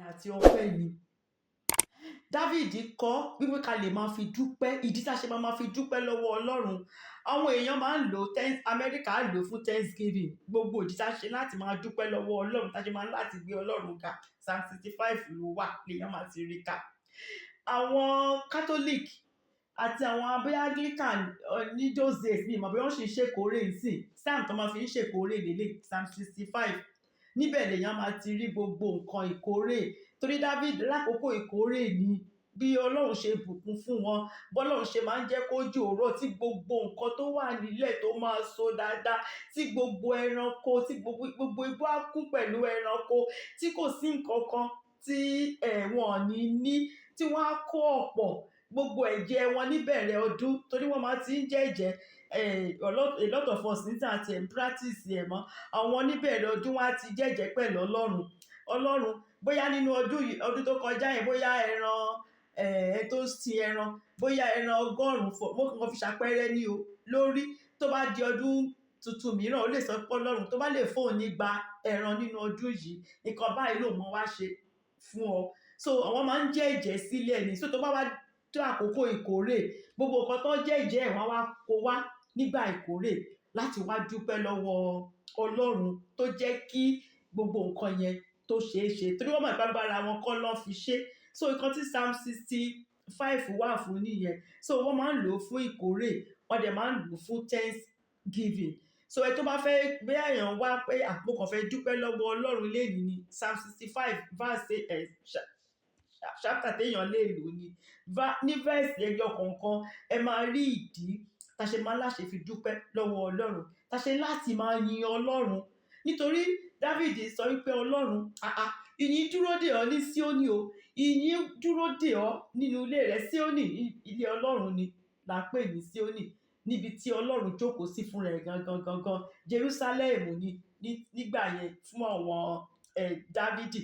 Àti ọpẹ́ ni David kọ wípé ká lè máa fi dúpẹ́. Ìdí tá a ṣe máa fi dúpẹ́ lọ́wọ́ Ọlọ́run, àwọn èèyàn máa ń lò, Amẹ́ríkà á lò fún Thanksgiving. Gbogbo ìdí tá a ṣe láti máa dúpẹ́ lọ́wọ́ Ọlọ́run, tá a ṣe máa ń láti gbé Ọlọ́run ga, Psalm 65 ló wà lèèyàn máa ti rí ká. Àwọn Catholic àti àwọn abẹ́ Anglican ní those days, mi ìmọ̀ bí wọ́n ṣe ń ṣèkórè nsìn, psalm tó máa fi ń ṣèkórè lélẹ̀, Psalm 65. Níbẹ̀ lèèyàn máa ti rí gbogbo nǹkan ìkórè, torí David lákòókò ìkórè ni, bí Ọlọ́run ṣe bùkún fún wọn, bọ́lọ́run ṣe máa ń jẹ́ kójò rọ̀, tí gbogbo nǹkan tó wà nílẹ̀ tó máa so dáadáa, tí gbogbo ẹranko, tí gbogbo igbó á kún pẹ̀lú ẹranko, tí kò sí nǹkan kan tí wọn ò ní ní, tí wọ́n á kó ọ̀pọ̀ gbogbo ẹ̀jẹ̀ wọn níbẹ̀rẹ̀ ọdún, torí wọ́n máa ti ń jẹ́jẹ́. A lot of us ní àti ẹ̀ ń practice ẹ̀ mọ́. Àwọn níbẹ̀rẹ̀ ọdún, wọn á ti jẹ́jẹ́ pẹ̀lú Ọlọ́run. Ọlọ́run, bóyá nínú ọdún yìí, ọdún tó kọjá yẹn, bóyá ẹran ẹ tó sin ẹran, bóyá ẹran 100, mo kàn fi ṣàpẹẹrẹ ní o, lórí tó bá di ọdún tuntun mìíràn, ó lè sọ pé Ọlọ́run tó bá lè fóun ní gba ẹran nínú ọdún yìí, nǹkan báyìí ló mọ wá ṣe fún ọ. So àwọn máa ń jẹ́ ẹ̀jẹ̀ sílẹ̀ ni. So tó bá wá tó àkókò ìkórè, gbogbo nǹkan tó jẹ́ ẹ̀jẹ̀ ẹ̀, wọ́n wá kó wá nígbà ìkórè láti wá dúpẹ́ lọ́wọ́ Ọlọ́run tó jẹ́ kí gbogbo nǹkan yẹn tó ṣeé ṣe, torí wọ́n mọ̀ pé agbára wọn kọ́ ló fi ṣe. So nǹkan tí Psalm 65 wà fún nìyẹn. So wọ́n máa ń lò ó fún ìkórè, wọ́n dẹ̀ máa ń lò ó fún thanksgiving. So ẹ tó bá fẹ́ bí èèyàn wá pé àpò kan fẹ́ dúpẹ́ lọ́wọ́ Ọlọ́run lẹ́yìn ní Psalm 65 verse ẹ̀ chapter téèyàn lè lò ní ní verse ẹyọ kọ̀ọ̀kan, ẹ máa rí ìdí tá a ṣe máa láṣẹ fi dúpẹ́ lọ́wọ́ Ọlọ́run, tá a ṣe láti máa yin Ọlọ́run, nítorí David sọ wípé, "Ọlọ́run, àà, ìyìn dúró dè ọ́ ní Síónì o, ìyìn dúró dè ọ́ nínú ilé rẹ̀." Síónì, ilé Ọlọ́run ni là ń pè ní Síónì, níbi tí Ọlọ́run jókòó sí fún rẹ̀ gangan gangan. Jerusalem ni nígbà yẹn fún àwọn Dávidi,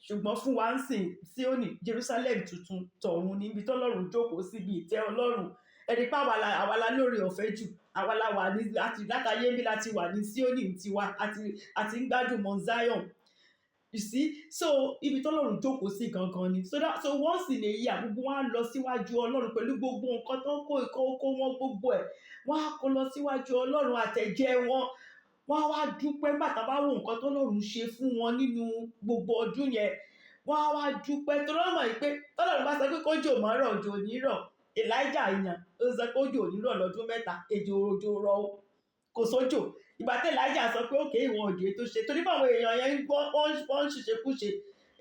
ṣùgbọ́n fún wa ń sìn, Síónì, Jerusalem tuntun tọ̀run, níbi tọ́lọ́run jókòó síbi ìtẹ́ Ọlọ́run. Ẹni pé àwa la lóore ọ̀fẹ́ jù, àwa la wà ní láti látàyé bí láti wà ní Síónì tiwa, àti ń gbádùn Mount Zion, you see. So ibi tọ́lọ́run jókòó sí gangan ni. So once in a year, gbogbo wọn á lọ síwájú Ọlọ́run pẹ̀lú gbogbo nǹkan tó ń kó, ìkó kó wọn, gbogbo ẹ̀, wọ́n á kó lọ síwájú Ọlọ́run, àtẹ̀jẹ́ wọn, wọ́n á wá dúpẹ́. Nígbà tá a bá wo nǹkan tọ́lọ́run ṣe fún wọn nínú gbogbo ọdún yẹn, wọ́n á wá dúpẹ́, torí wọ́n mọ̀ pé tọ́lọ́run bá sọ pé kójò má rọ̀, òjò ò ní rọ̀. Elijah èèyàn ó sọ pé òjò ò ní rọ̀ lọ́dún 3, èjò òjò rọ̀ o, kò sójò. Ìgbà tí Elijah sọ pé òkè ìwọ̀n òjò tó ṣe, torí báwọn èèyàn yẹn ń gbọ́, wọ́n ń ṣiṣẹ́kúṣe,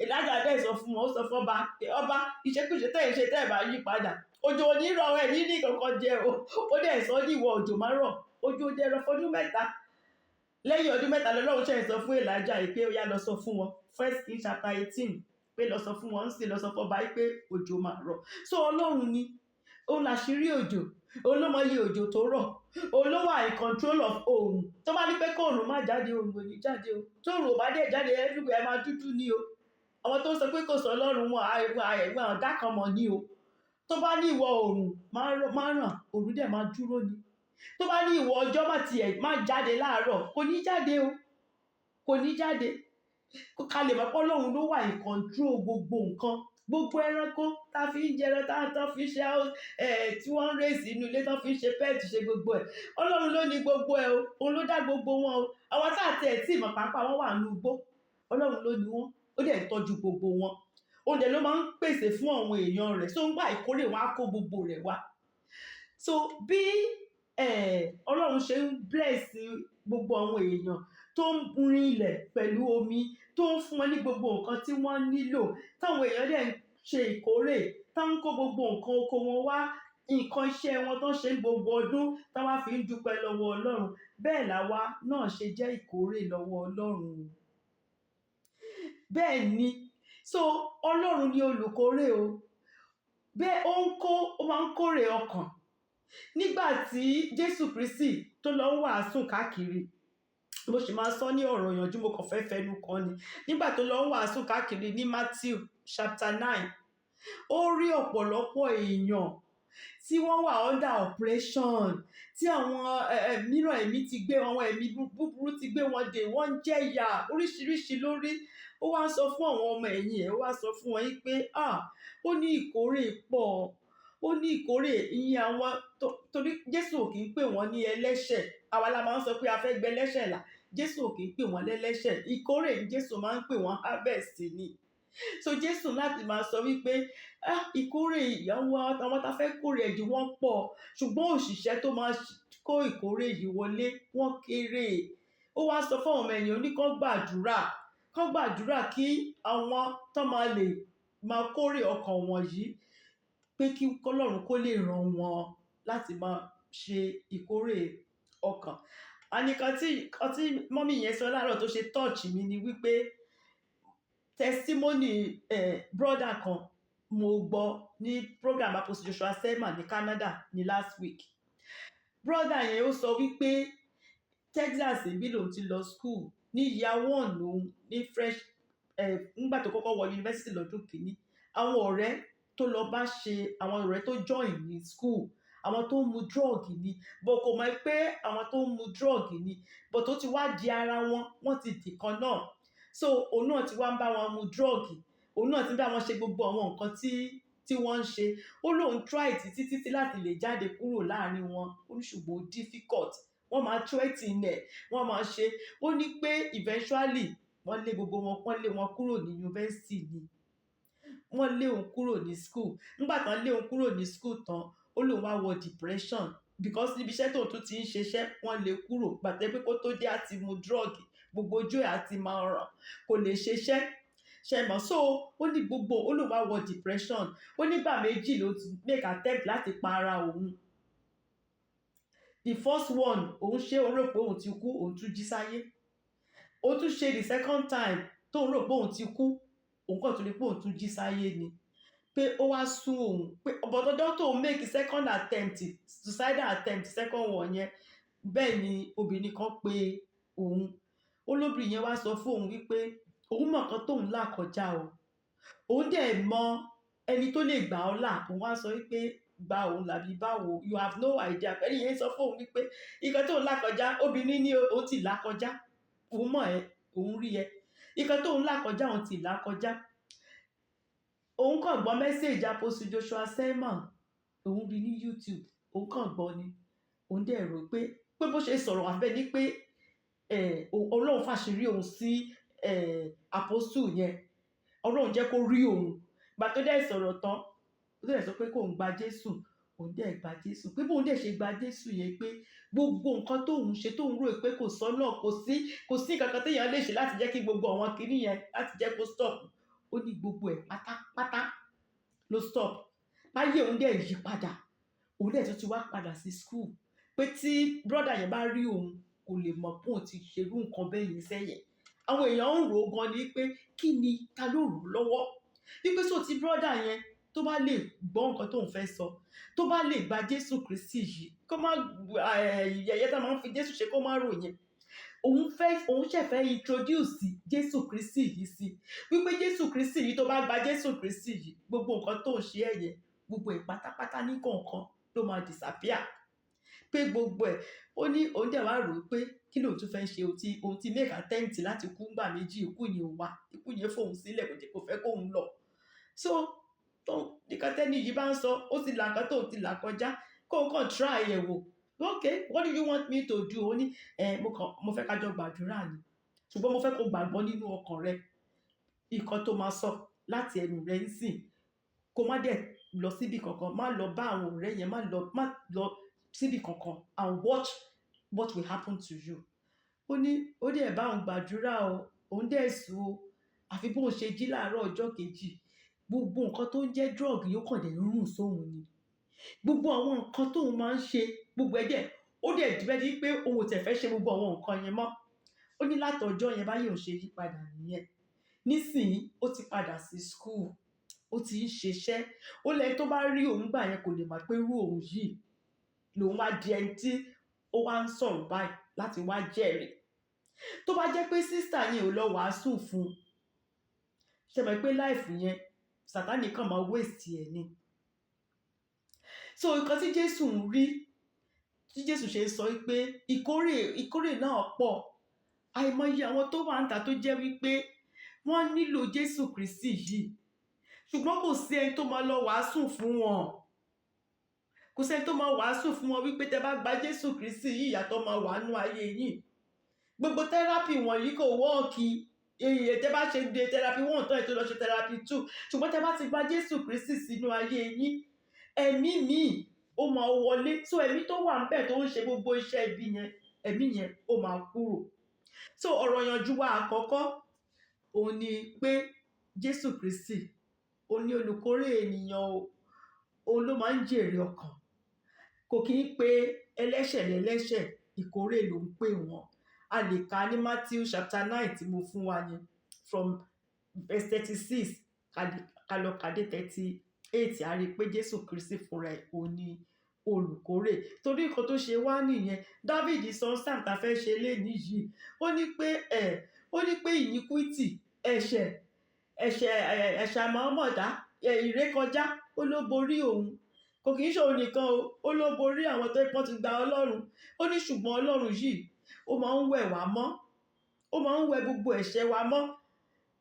Elijah dẹ̀ sọ fún wọn, ó sọ fún ọba pé, "Ọba, ìṣekúṣe tẹ̀ ń ṣe, tẹ̀ bá yí padà, òjò ò ní rọ̀, ẹ̀ ní ní kankan jẹ o." Ó dẹ̀ sọ ní ìwọ òjò má rọ̀, òjò dẹ̀ rọ̀ fọdún 3. Lẹ́yìn ọdún 3 lọ́lọ́run ṣe sọ fún Elijah yìí pé ó yá, lọ sọ fún wọn, First King chapter 18, pé lọ sọ fún wọn ń sì lọ sọ fún ọba yìí pé òjò máa rọ̀. So Ọlọ́run ni òun làṣírí òjò, òun ló mọ iye òjò tó rọ̀, òun ló wà in control of oòrùn. Tó bá ní pé kóòrùn má jáde, oòrùn ò ní jáde o. Tóòrùn ò bá dẹ̀ jáde, everywhere máa dúdú ní o. Àwọn tó ń sọ pé kò sọ Ọlọ́run, wọn àwọn ọ̀dà kan mọ̀ ní o. Tó bá ní ìwọ oòrùn má ràn, oòrùn dẹ̀ máa dúró ni. Tó bá ní ìwọ ọjọ́ má tiẹ̀ má jáde láàárọ̀, kò ní jáde o, kò ní jáde. Ká lè mọ̀ pé Ọlọ́run ló wà in control gbogbo nǹkan. Gbogbo ẹranko tá fi ń jẹran, tá fi ń ṣe ẹ, tí wọ́n ń raise inú ilé, tá fi ń ṣe pet, ṣe gbogbo ẹ̀, Ọlọ́run ló ní gbogbo ẹ̀ o. Òun ló dá gbogbo wọn o. Àwọn tá àti ẹ̀ tí ìmọ̀ pàápàá, wọ́n wà nínú igbó, Ọlọ́run ló ní wọ́n, ó dẹ̀ ń tọ́jú gbogbo wọn. Òun dẹ̀ ló máa ń pèsè fún àwọn èèyàn rẹ̀. So ń gbà ìkórè, wọn á kó gbogbo rẹ̀ wá. So bí Ọlọ́run ṣe ń bless gbogbo àwọn èèyàn, tó ń rin ilẹ̀ pẹ̀lú omi, tó ń fún wọn ní gbogbo nǹkan tí wọ́n nílò, táwọn èèyàn dẹ̀ ń ṣe ìkórè, tá ń kó gbogbo nǹkan oko wọn wá, nǹkan iṣẹ́ wọn tó ń ṣe ní gbogbo ọdún, táwa fi ń dúpẹ́ lọ́wọ́ Ọlọ́run, bẹ́ẹ̀ làwa náà ṣe jẹ́ ìkórè lọ́wọ́ Ọlọ́run. Bẹ́ẹ̀ ni. So Ọlọ́run ni olùkórè o. Bẹ́ẹ̀ ó ń kó, ó máa ń kórè ọkàn. Nígbà tí Jésù Kristi tó lọ ń wàásù káàkiri, mo sì máa sọ ní ọ̀rọ̀ ìyànjú, mo kàn fẹ́ fẹnu kàn ni. Nígbà tó lọ ń wàásù káàkiri ní Matthew chapter 9, ó rí ọ̀pọ̀lọpọ̀ èèyàn. tí wọ́n wà under operation, tí àwọn mìíràn, ẹ̀mí ti gbé àwọn ẹ̀mí búburú ti gbé wọn dè, wọ́n ń jẹ̀yà oríṣiríṣi lórí. Ó wá sọ fún àwọn ọmọ ẹ̀yìn ẹ̀, ó wá sọ fún wọn yìí pé, ah, ó ní ìkórè pọ̀, ó ní ìkórè ìyẹn àwọn torí Jésù ò kì í pè wọ́n ní ẹlẹ́ṣẹ̀. Àwa la máa ń sọ pé a fẹ́ gbẹ ẹlẹ́ṣẹ̀ là. Jésù ò kì í pè wọ́n lẹ́lẹ́ṣẹ̀. Ìkórè ní Jésù máa ń pè wọ́n, harvest ni. So Jésù láti máa sọ wípé, ah, ìkórè ìyàwó àwọn tá a fẹ́ kórè ẹ̀jẹ̀ wọ́n pọ̀, ṣùgbọ́n òṣìṣẹ́ tó máa kó ìkórè yìí wọlé, wọ́n kéré. Ó wá sọ fún àwọn ọmọ ẹ̀yìn, ó ní kán gbàdúrà, kán gbàdúrà kí àwọn tó máa lè máa kórè ọkàn wọ̀nyí, pé kí Ọlọ́run kó lè ràn wọ́n láti máa ṣe ìkórè ọkàn. Àní kan tí mummy yẹn sọ láàárọ̀ tó ṣe touch mi ni wípé testimony brother kan mo gbọ́ ní program Apostle Joshua Selman ní Canada ní last week. Brother yẹn, ó sọ wípé Texas bí lòun ti lọ school. Ní year one lòun ní fresh nígbà tó kọ́kọ́ wọ university lọ́dún kìíní, àwọn ọ̀rẹ́ tó lọ bá ṣe, àwọn ọ̀rẹ́ tó join ní school, àwọn tó ń mu drug ni. But kò mọ̀ pé àwọn tó ń mu drug ni, but tó ti wá di ara wọn, wọ́n ti dì kan náà. So òun náà ti wá ń bá wọn mu drug, òun náà ti ń bá wọn ṣe gbogbo àwọn nǹkan tí wọ́n ń ṣe. Ó lóun try títí títí láti lè jáde kúrò láàrin wọn. Ó ní ṣùgbọ́n ó difficult, wọ́n máa threaten ẹ̀, wọ́n máa ṣe. Ó ní pé eventually wọ́n lé gbogbo wọn, wọ́n lé wọn kúrò ní university ni, wọ́n lé òun kúrò ní school. Nígbà tán lé òun kúrò ní school tán, ó lóun wá wọ depression, because níbi iṣẹ́ tóun tún ti ń ṣiṣẹ́, wọ́n lé kúrò gbàtẹ́ pé kó tó dé àti mu drug, gbogbo ojú ẹ̀ àti máa ràn, kò lè ṣiṣẹ́ ṣe mọ̀. So ó ní gbogbo, ó lóun wá wọ depression. Ó nígbà méjì ló ti make attempt láti pa ara òun. The first one, òun ṣe, òun rò pé òun ti kú, òun tún jí sáyé. Ó tún ṣe the second time, tóun rò pé òun ti kú, òun kàn tún rí pé òun tún jí sáyé ni, pé ó wá sún òun pé ọ̀bọ̀dọ́dọ́ tóun make second attempt, suicidal attempt second one yẹn, bẹ́ẹ̀ ni obìnrin kan pé òun. Olóbìnrin yẹn wá sọ fún òun wípé òun mọ̀ nǹkan tóun là kọjá o, òun dẹ̀ mọ ẹni tó lè gbà ọ́ là. Òun wá sọ wípé gba òun làbí báwo? You have no idea. Ẹni yẹn sọ fún òun wípé nǹkan tóun là kọjá, obìnrin ní òun ti là kọjá, òun mọ̀ ẹ́, òun rí ẹ, nǹkan tóun là kọjá, òun ti là kọjá. Òun kàn gbọ́ message Apostle Joshua Selman, òun rí ní YouTube, òun kàn gbọ́ ni, òun dẹ̀ rò pé bó ṣe sọ̀rọ̀ àfẹ́ ní pé Ọlọ́run fàṣírí òun sí apostle yẹn, Ọlọ́run jẹ́ kó rí òun. Gbà tó dẹ̀ sọ̀rọ̀ tán, ó dẹ̀ sọ pé kóun gba Jésù, òun dẹ̀ gba Jésù, pé bóun dẹ̀ ṣe gba Jésù yẹn, pé gbogbo nǹkan tóun ṣe, tóun rò pé kò sọ́nà, kò sí nǹkan kan téèyàn lè ṣe láti jẹ́ kí gbogbo àwọn kinní yẹn, láti jẹ́ kó stop, ó ní gbogbo ẹ̀ pátápátá ló stop. Báyé òun dẹ̀ yí padà, òun dẹ̀ tún ti wá padà sí school, pé tí brother yẹn bá rí òun, kò lè mọ̀ pé òun ti ṣerú nǹkan bẹ́ẹ̀ yẹn sẹ́yìn. Àwọn èèyàn ń rò ó gan ni pé kí ni, ta ló rò ó lọ́wọ́ wípé so tí brother yẹn tó bá lè gbọ́ nǹkan tóun fẹ́ sọ, tó bá lè gba Jésù Kristi yìí, kó má yẹ̀yẹ́ tá máa ń fi Jésù ṣe, kó má rò yẹn. Òun fẹ́, òun ṣẹ̀ fẹ́ introduce Jésù Kristi yìí sí wípé Jésù Kristi yìí, tó bá gba Jésù Kristi yìí, gbogbo nǹkan tó ń ṣe ẹ̀yẹ, gbogbo ẹ̀ pátápátá ní kọ̀ọ̀kan ló máa disappear, pé gbogbo ẹ̀. Ó ní òun dẹ̀ wá rò ó pé kí lóun tún fẹ́ ṣe, òun ti make attempt láti kú ńgbà méjì, ikú yẹn ò wá, ikú yẹn fòun sílẹ̀, kò jẹ́ kó fẹ́ kóun lọ. So tó nǹkan tẹ́ni yìí bá ń sọ, ó ti là nǹkan tóun ti là kọjá, kóun kàn try ẹ̀ wò. "Okay, what do you want me to do?" Ó ní ẹ mo kàn, mo fẹ́ ká jọ gbàdúrà ni, ṣùgbọ́n mo fẹ́ kó gbàgbọ́ nínú ọkàn rẹ ìkan tó máa sọ láti ẹnu rẹ ń sìn, kó má dẹ̀ lọ síbi kankan, má lọ bá àwọn ọ̀rẹ́ yẹn, má lọ síbi kankan, and watch what will happen to you. Ó ní ó dẹ̀ bá òun gbàdúrà o, òun dẹ̀ sùn o. Àfi bóun ṣe jí láàárọ̀ ọjọ́ kejì, gbogbo nǹkan tó ń jẹ́ drug yóò kàn dé rùn sóhun ni. Gbogbo àwọn nǹkan tóun máa ń ṣe, gbogbo ẹ̀ dẹ̀, ó dẹ̀ dìbẹ́ di pé òun ò tẹ̀ fẹ́ ṣe gbogbo àwọn nǹkan yẹn mọ́. Ó ní látọjọ́ yẹn, báyìí òun ṣe yí padà nìyẹn. Nísìnyí, ó ti padà sí school, ó ti ń ṣiṣẹ́. Ó lẹ́yìn tó bá rí òun gbà yẹn, kò lè mọ̀ pé irú òun yìí lòun wá di ẹni tí ó wá ń sọ̀rọ̀ báyìí láti wá jẹ́rìí. Tó bá jẹ́ pé sister yẹn ò lọ wàásù fún un, ṣe mọ̀ pé life yẹn, Sátánì kàn máa waste ẹ̀ ni. So nǹkan tí Jésù ń rí, tí Jésù ṣe sọ wípé ìkórè náà pọ̀, àìmọye àwọn tó wà níta tó jẹ́ wípé wọ́n nílò Jésù Kristi yìí, ṣùgbọ́n kò sí ẹni tó máa lọ wàásù fún wọn. Kò sẹ́ni tó máa wàásù fún wọn wípé tẹ bá gba Jésù Kristi yìí, ìyàtọ̀ máa wà nú ayé yìí. Gbogbo therapy wọ̀nyí kò work. Èyí tẹ bá ṣe dé therapy one tán, ètò lọ ṣe therapy two. Ṣùgbọ́n tẹ bá ti gba Jésù Kristi sínú ayé yín, ẹ̀mí míì ó máa wọlé. So ẹ̀mí tó wà níbẹ̀ tó ń ṣe gbogbo iṣẹ́ ibi yẹn, ẹ̀mí yẹn ó máa kúrò. So ọ̀rọ̀ ìyànjú wa àkọ́kọ́ òun ni pé Jésù Kristi, òun ni olùkórè ènìyàn o. Òun ló máa ń jèrè ọkàn. Kò kí ń pe ẹlẹ́ṣẹ̀ lẹ́lẹ́ṣẹ̀, ìkórè ló ń pè wọ́n. A lè kà ní Matthew chapter 9 tí mo fún wa yẹn, from verse 36 ká lọ kà dé 38. A rí i pé Jésù Kristi fúnra ẹ̀, òun ni olùkórè. Torí nǹkan tó ṣe wá nìyẹn. David sọ psalm tá a fẹ́ ṣe lénìí yìí, ó ní pé iniquity, ẹ̀ṣẹ̀ àmọ́mọ̀dá, ìrékọjá, ó ló borí òun. Kò kì í ṣe òun nìkan o, ó ló borí àwọn tó pọ́n ti gba Ọlọ́run. Ó ní ṣùgbọ́n Ọlọ́run yìí, ó máa ń wẹ̀ wá mọ́, ó máa ń wẹ gbogbo ẹ̀ṣẹ̀ wa mọ́.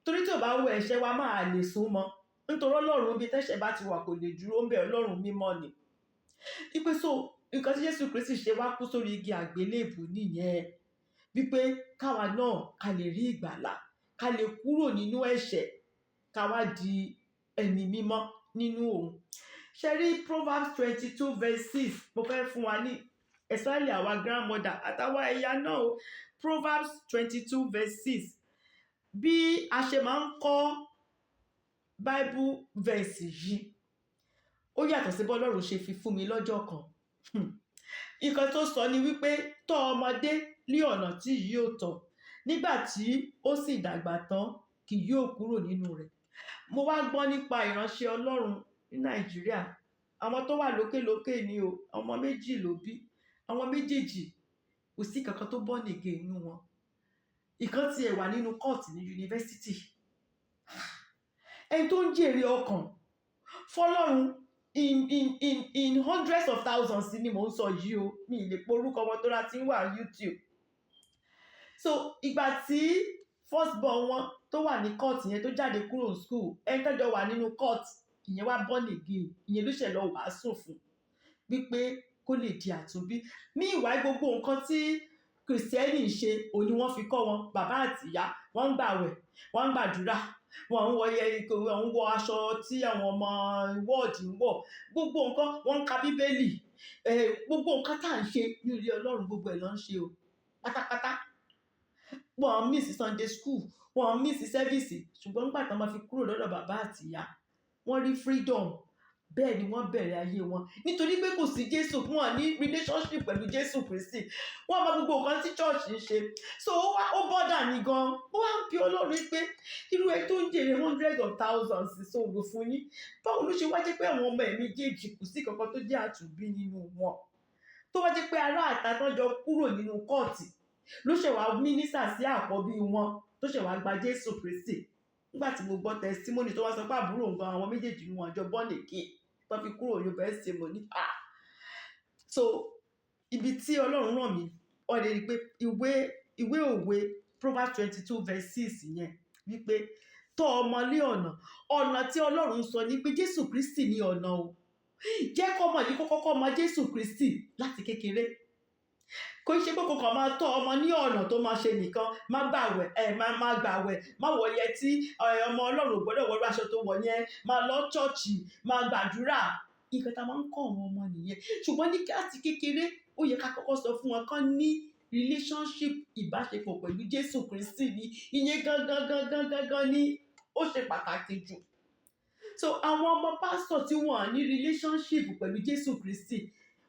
Torí tí ò bá wẹ ẹ̀ṣẹ̀ wa, máa lè sún mọ́, nítorí Ọlọ́run, ibi tẹ́ṣẹ̀ bá ti wà, kò lè dúró ń bẹ̀. Ọlọ́run mímọ́ ni. Wípé so nǹkan tí Jésù Kristi ṣe wá kú sórí igi àgbélébù nìyẹn, wípé káwa náà ká lè rí ìgbàlà, ká lè kúrò nínú ẹ̀ṣẹ̀, ká wá di ẹni mímọ́ nínú òun. Ṣe rí Proverbs 22 verse 6, mo fẹ́ fún wa ní, especially our grandmother àtàwọn ẹ̀yà náà o. Proverbs 22 verse 6, bí a ṣe máa ń kọ́ Bible verse yìí, ó yàtọ̀ sí bọ́lọ́run ṣe fi fún mi lọ́jọ́ kan. Nǹkan tó sọ ni wípé, tọ́ ọmọdé ní ọ̀nà tí yóò tọ̀, nígbà tí ó sì dàgbà tán, kì yóò kúrò nínú rẹ̀. Mo wá gbọ́ nípa ìránṣẹ́ Ọlọ́run ní Nàìjíríà, àwọn tó wà lókè lókè ni o. Ọmọ méjì ló bí. Àwọn méjèèjì, kò sí kankan tó born again nínú wọn. Ìkan tiẹ̀ wà nínú court ní yunifásitì, ẹni tó ń jèrè ọkàn fọlọ́run in hundreds of thousands ni mò ń sọ yìí o. Mi ì lè porúkọ wọn tó ra ti ń wà YouTube. So ìgbà tí first born wọn tó wà ní court yẹn tó jáde kúrò ní school, ẹni tó jọ wà nínú court, ìyẹn wá born again. Ìyẹn ló ṣẹ̀ lọ wàásù fún wípé kó lè di àtúnbí. Ní ìwà gbogbo nǹkan tí Kìrìsìtẹ́nì ń ṣe, òun ni wọ́n fi kọ́ wọn. Bàbá àti ìyá, wọ́n ń gbàwẹ̀, wọ́n ń gbàdúrà, wọ́n ń wọ yẹ, wọ́n ń wọ aṣọ tí àwọn ọmọ wọ́ọ̀dì ń wọ̀, gbogbo nǹkan, wọ́n ń ka Bíbélì, gbogbo nǹkan tá à ń ṣe ní ilé Ọlọ́run, gbogbo ẹ̀ ló ń ṣe o pátápátá. Wọ́n miss Sunday school, wọ́n miss service. Ṣùgbọ́n nígbà tí wọ́n máa fi kúrò lọ́dọ̀ bàbá àti ìyá, wọ́n rí freedom. Bẹ́ẹ̀ ni wọ́n bẹ̀rẹ̀ ayé wọn, nítorí pé kò sí Jésù fún wọn ní relationship pẹ̀lú Jésù Kristi. Wọ́n mọ gbogbo nǹkan tí church ń ṣe. So ó wá ó bother mi gan. Ó wá ń bi Ọlọ́run pé irú ẹ tó ń jèrè hundreds of thousands sóògùn fún yín, báwo ló ṣe wá jẹ́ pé àwọn ọmọ ẹ̀ méjèèjì, kò sí kankan tó jẹ́ àtúnbí nínú wọn, tó wá jẹ́ pé ará àta tán jọ kúrò nínú kóòtù ló ṣe wá minister sí àkọ́bí wọn, tó ṣe wá gba Jésù Kristi? Nígbà tí mo gbọ́ testimony tó wá sọ pé àbúrò nǹkan, àwọn méjèèjì ni wọn jọ born again tó fi kúrò yunifásitì, mo ní, ah. So ibi tí Ọlọ́run ràn mí wọ́n lè rí i pé ìwé òwe Proverbs 22 verse 6 yẹn, wípé tọ́ ọmọ lé ọ̀nà tí Ọlọ́run sọ ní pé Jésù Kristi ní ọ̀nà o. Jẹ́ kọ́mọ yìí kó kọ́kọ́ mọ Jésù Kristi láti kékeré. Kò ṣe pé kò kàn máa tọ́ ọmọ ní ọ̀nà tó máa ṣe nìkan, má gbàwẹ̀ ẹ, má gbàwẹ̀, má wọ yẹtí, ọmọ Ọlọ́run ò gbọ́dọ̀ wọlé aṣọ tó wọ̀ yẹn, máa lọ church, máa gbàdúrà. Nǹkan tá a máa ń kọ́ àwọn ọmọ nìyẹn. Ṣùgbọ́n ní láti kékeré, ó yẹ ká kọ́kọ́ sọ fún wọn kán ní relationship, ìbáṣepọ̀ pẹ̀lú Jésù Kristi ní. Ìyẹn gangan gangan gangan ni ó ṣe pàtàkì jù. So àwọn ọmọ pásítọ̀ tí wọ́n ní relationship pẹ̀lú Jésù Kristi,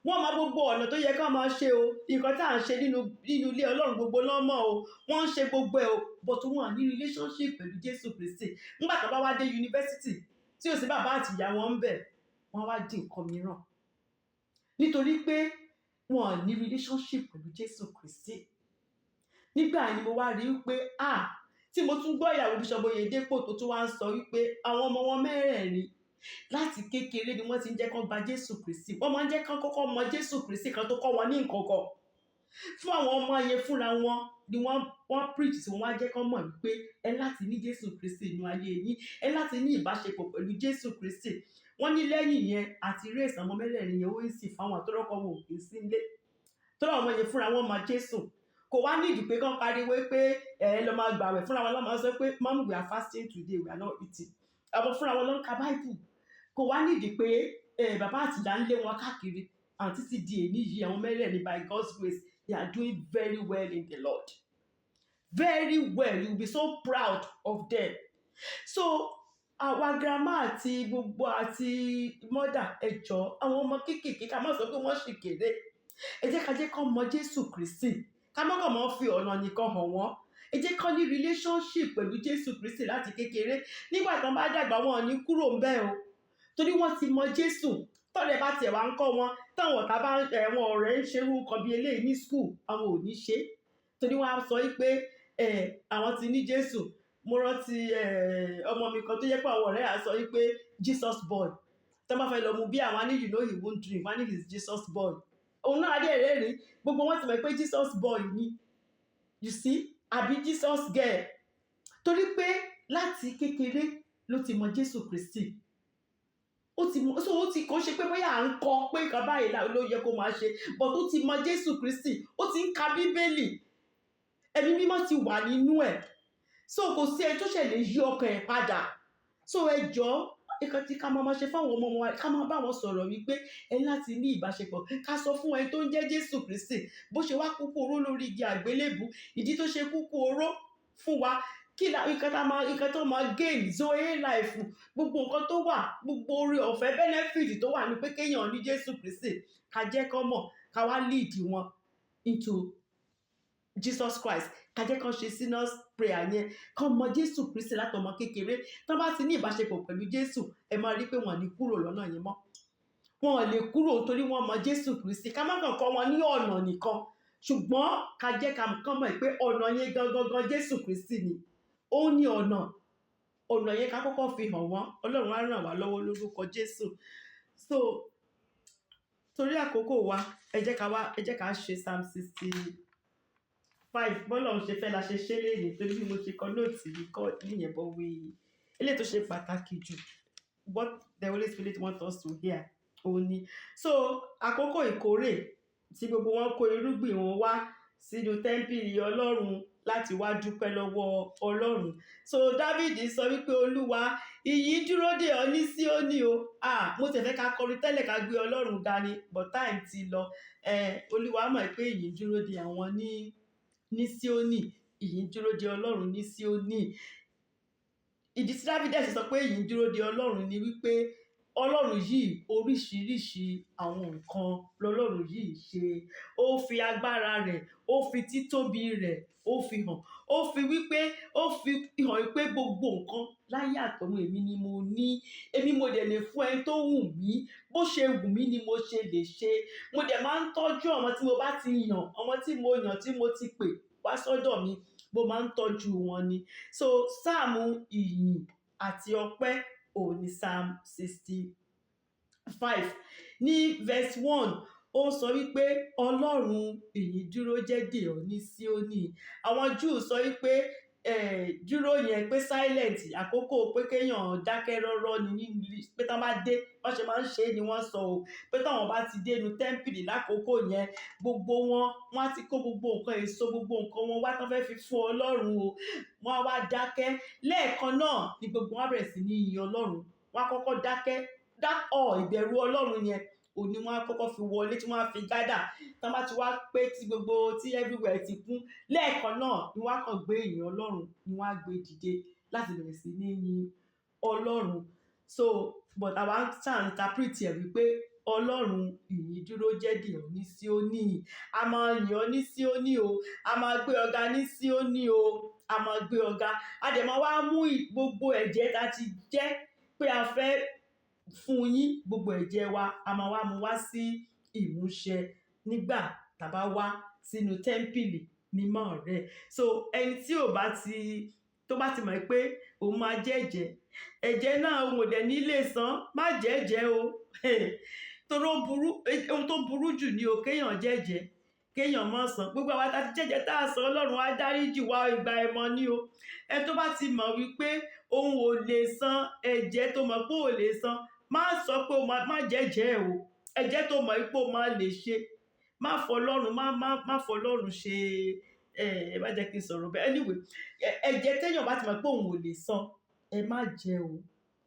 wọ́n máa gbogbo ọ̀nà tó yẹ ká máa ṣe o. Nǹkan tá à ń ṣe nínú ilé Ọlọ́run, gbogbo lọ́mọ o, wọ́n ń ṣe gbogbo ẹ̀ o, but wọ́n ní relationship pẹ̀lú Jésù Kristi. Nígbà tó bá wá dé yunifásitì, tí ò sí bàbá àti ìyá wọn ń bẹ̀, wọ́n wá di nǹkan mìíràn, nítorí pé wọ́n ní relationship pẹ̀lú Jésù Kristi. Nígbà yẹn ni mo wá rí wípé, ah, tí mo tún gbọ́ ìyàwó Bishop Oyedepo tó tún wá ń sọ wípé àwọn ọmọ wọn mẹ́rẹ̀ẹ̀rin Láti kékeré ni wọ́n ti ń jẹ́ kán gba Jésù Kristi. Wọ́n máa ń jẹ́ kán kọ́kọ́ mọ Jésù Kristi kan tó kọ́ wọn ní nǹkan kan. Fún àwọn ọmọ yẹn, fúnra wọn ni wọ́n preach tí wọ́n wá jẹ́ kán mọ̀ wípé ẹ láti ní Jésù Kristi nínú ayé yín, ẹ láti ní ìbáṣepọ̀ pẹ̀lú Jésù Kristi. Wọ́n ní lẹ́yìn yẹn àti raise àwọn mẹ́rẹ̀ẹ̀rin yẹn, ó ń sì fáwọn àtọ́rọ́kọ wọn ò kì í sí nílé tọ́lá. Àwọn yẹn fúnra wọn mọ Jésù. Kò wá nídìí pé kán pariwo pé ẹ lọ máa gbàwẹ̀. Fúnra wọn lọ́ máa sọ pé, "Mom, we are fasting today, we are not eating." Àwọn fúnra wọn ló ń ka Bible. Kò wá nídìí pé ẹ bàbá àtìyá ń lé wọn káàkiri. And títí di èní yìí, àwọn mẹ́rẹ̀ẹ̀rin, by God's grace, they are doing very well in the Lord, very well. You will be so proud of them. So àwa grandma àti gbogbo àti mother, ẹ jọ̀ọ́, àwọn ọmọ kéékèèké, ká má sọ pé wọ́n ṣì kéré. Ẹ jẹ́ ká jẹ́ kán mọ Jésù Kristi. Ká má kàn mọ́ fi ọ̀nà nìkan hàn wọ́n. Ẹ jẹ́ kán ní relationship pẹ̀lú Jésù Kristi láti kékeré. Nígbà tán bá dàgbà, wọn ò ní kúrò ń bẹ́ẹ̀ o, torí wọ́n ti mọ Jésù. Tọ́lẹ̀ bá tiẹ̀ wá ń kọ́ wọn, táwọn ọ̀tá bá ẹ̀wọ̀n ọ̀rẹ́ ń ṣerú nǹkan bí eléyìí ní school, àwọn ò ní ṣe, torí wọ́n á sọ pé àwọn ti ní Jésù. Mo rántí ọmọ mi kan tó yẹ pé àwọn ọ̀rẹ́ á sọ pé Jesus boy. Tó bá fẹ́ lọ mu bí, àwọn á ní, "You know he won't drink." Wọ́n á ní, "He's Jesus boy." Òun náà adé rẹ́rìn. Gbogbo wọn ti mọ̀ pé Jesus boy ni, you see, àbí Jesus girl, torí pé láti kékeré ló ti mọ Jésù Kristi. Ó ti mọ. So ó ti kò ṣe pé bóyá à ń kọ pé nǹkan báyìí ló yẹ kó máa ṣe, but ó ti mọ Jésù Kristi, ó ti ń ka Bíbélì, Ẹ̀mí Mímọ́ ti wà nínú ẹ̀. So kò sí ẹni tó ṣẹ̀ lè yí ọkàn ẹ̀ padà. So ẹ jọ̀ọ́, nǹkan tí ká máa ṣe fáwọn ọmọ wa, ká máa bá wọn sọ̀rọ̀ wípé ẹ láti ní ìbáṣepọ̀. Ká sọ fún ẹni tó ń jẹ́ Jésù Kristi, bó ṣe wá kúkú oró lórí igi àgbélébù, ìdí tó ṣe kúkú oró fún wa, kí la nǹkan tá máa, nǹkan tó máa gain, zoe life, gbogbo nǹkan tó wà, gbogbo oore ọ̀fẹ́, benefit tó wà ní pé kéèyàn ní Jésù Kristi. Ká jẹ́ kán mọ̀, ká wá lead wọn into Jesus Christ. Ká jẹ́ kán ṣe sinner's prayer yẹn, kán mọ Jésù Kristi látọmọ kékeré. Tán bá ti ní ìbáṣepọ̀ pẹ̀lú Jésù, ẹ máa rí pé wọ́n ní kúrò lọ́nà yẹn mọ́. Wọn ò lè kúrò torí wọ́n mọ Jésù Kristi. Ká má kàn kọ́ wọn ní ọ̀nà nìkan, ṣùgbọ́n ká jẹ́ ká kán mọ̀ pé ọ̀nà yẹn gangan gan Jésù Kristi ni. Ó ní ọ̀nà, ọ̀nà yẹn ká kọ́kọ́ fi hàn wọ́n. Ọlọ́run á ràn wá lọ́wọ́ lórúkọ Jésù. So torí àkókò wa, ẹ jẹ́ ká ṣe Psalm 65. Bọ́lọ́run ṣe fẹ́ la ṣe ṣe léyìí, torí bí mo ṣe kọ note yìí kọ́ níyẹn bọ́ wí. Eléyìí tó ṣe pàtàkì jù, what the Holy Spirit want us to hear, òun ni. So àkókò ìkórè tí gbogbo wọn kó irúgbìn wọn wá sínú tẹ́ḿpìlì Ọlọ́run láti wá dúpẹ́ lọ́wọ́ Ọlọ́run. So David sọ wípé, "Olúwa, ìyìn dúró dè ọ́ ní Síónì o." Ah, mo tẹ̀ fẹ́ ká kọrin tẹ́lẹ̀, ká gbé Ọlọ́run ga ni, but time ti lọ. Olúwa mọ̀ pé ìyìn dúró dè àwọn ní Síónì. Ìyìn dúró dè Ọlọ́run ní Síónì. Ìdí tí David ṣe sọ pé ìyìn dúró dè Ọlọ́run ni wípé Ọlọ́run yìí, oríṣiríṣi àwọn nǹkan lọ́lọ́run yìí ṣe. Ó fi agbára rẹ̀, ó fi títóbi rẹ̀, ó fi hàn. Ó fi wípé, ó fi hàn wípé gbogbo nǹkan láyé àtọ̀run, èmi ni mo ní, èmi mo dẹ̀ lè fún ẹni tó wù mí. Bó ṣe wù mí ni mo ṣe lè ṣe. Mo dẹ̀ máa ń tọ́jú àwọn tí mo bá ti yàn, àwọn tí mo yàn, tí mo ti pè wá sọ́dọ̀ mi, mo máa ń tọ́jú wọn ni. So sáàmù ìyìn àti ọpẹ́ òun ni Psalm 65. Ní verse 1, ó sọ wípé, "Ọlọ́run, ìyìn dúró jẹ́ dè ọ́ ní Síónì." Àwọn Júù sọ wípé dúró yẹn pé silent, àkókò pé kéèyàn dákẹ́ rọ́rọ́ ni, ní pé tán bá dé, wọ́n ṣe máa ń ṣe é ni wọ́n sọ o, pé táwọn bá ti dé inú tẹ́ḿpìlì lákòókò yẹn, gbogbo wọn, wọ́n á ti kó gbogbo nǹkan èso, gbogbo nǹkan wọn wá tán fẹ́ fi fún Ọlọ́run o. Wọ́n á wá dákẹ́. Lẹ́ẹ̀kan náà ni gbogbo wọn á bẹ̀rẹ̀ sí ní yin Ọlọ́run. Wọ́n á kọ́kọ́ dákẹ́ ọ̀ ìbẹ̀rù Ọlọ́run yẹn òní wọ́n á kọ́kọ́ fi wọlé, tí wọ́n á fi gádà. Tán bá ti wá pé tí gbogbo tí everywhere ti kún, lẹ́ẹ̀kan náà ni wọ́n á kàn gbé ìyìn Ọlọ́run, ni wọ́n á gbé dìde láti bẹ̀rẹ̀ sí ní yin Ọlọ́run. So but àwa ń ṣáà interpret ẹ̀ wípé, Ọlọ́run, ìyìn dúró jẹ́ dè ọ́ ní Síónì. A máa yìn ọ́ ní Síónì o, a máa gbé ọ ga ní Síónì o, a máa gbé ọ ga. A dẹ̀ máa wá mú gbogbo ẹ̀jẹ̀ tá a ti jẹ́ pé a fẹ́ fún yín, gbogbo ẹ̀jẹ̀ wa, a máa wá mú wá sí ìmúṣẹ nígbà tá a bá wá sínú tẹ́ḿpìlì mímọ́ rẹ̀. So ẹni tí ò bá ti, tó bá ti mọ̀ pé òun máa jẹ́ ẹ̀jẹ̀. Ẹ̀jẹ̀ náà òun ò dẹ̀ ní lè san, má jẹ́jẹ́ o. Torí ó burú, ohun tó burú jù ni o kéèyàn jẹ́jẹ́, kéèyàn má san. Gbogbo àwa tá ti jẹ́jẹ́ tá a san, Ọlọ́run á dáríjì wá, ìgbà ẹ̀mọ́ ni o. Ẹ tó bá ti mọ̀ wípé òun ò lè san ẹ̀jẹ̀, tó mọ̀ pé ò lè san, má sọ pé o má jẹ́jẹ́ o. Ẹ̀jẹ̀ tó mọ̀ pé o máa lè ṣe, má fọlọ́run, má fọlọ́run ṣe. Ẹ má jẹ́ kí n sọ̀rọ̀ bẹ́ẹ̀. Anyway, ẹ̀jẹ̀ téèyàn bá ti mọ̀ pé òun ò lè san, ẹ má jẹ o,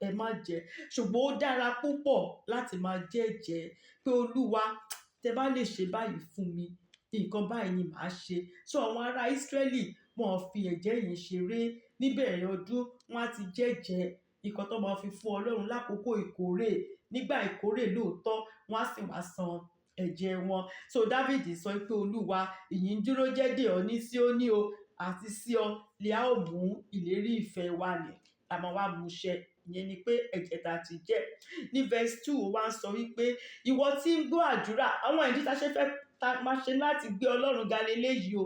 ẹ má jẹ. Ṣùgbọ́n ó dára púpọ̀ láti máa jẹ́jẹ́ pé, Olúwa, tẹ bá lè ṣe báyìí fún mi, nǹkan báyìí ni màá ṣe. So àwọn ará Ísírẹ́lì, wọn ò fi ẹ̀jẹ̀ yẹn ṣeré. Níbẹ̀rẹ̀ ọdún, wọ́n á ti jẹ́jẹ́ nǹkan tó máa fi fún Ọlọ́run lákòókò ìkórè. Nígbà ìkórè lóòótọ́, wọ́n á sì wá san ẹ̀jẹ̀ wọn. So David sọ pé, Olúwa, ìyìn dúró jẹ́ dè ọ́ ní Síónì o, àti sí ọ lè a ó mú ìlérí ìfẹ́ wa nì, a máa wá mú ṣẹ. Ìyẹn ni pé ẹ̀jẹ̀ tá a ti jẹ́. Ní verse 2, ó wá ń sọ wípé ìwọ tí ń gbọ́ àdúrà. Àwọn ìdí tá a ṣe fẹ́ tá a máa ṣe láti gbé Ọlọ́run ga leléyìí o,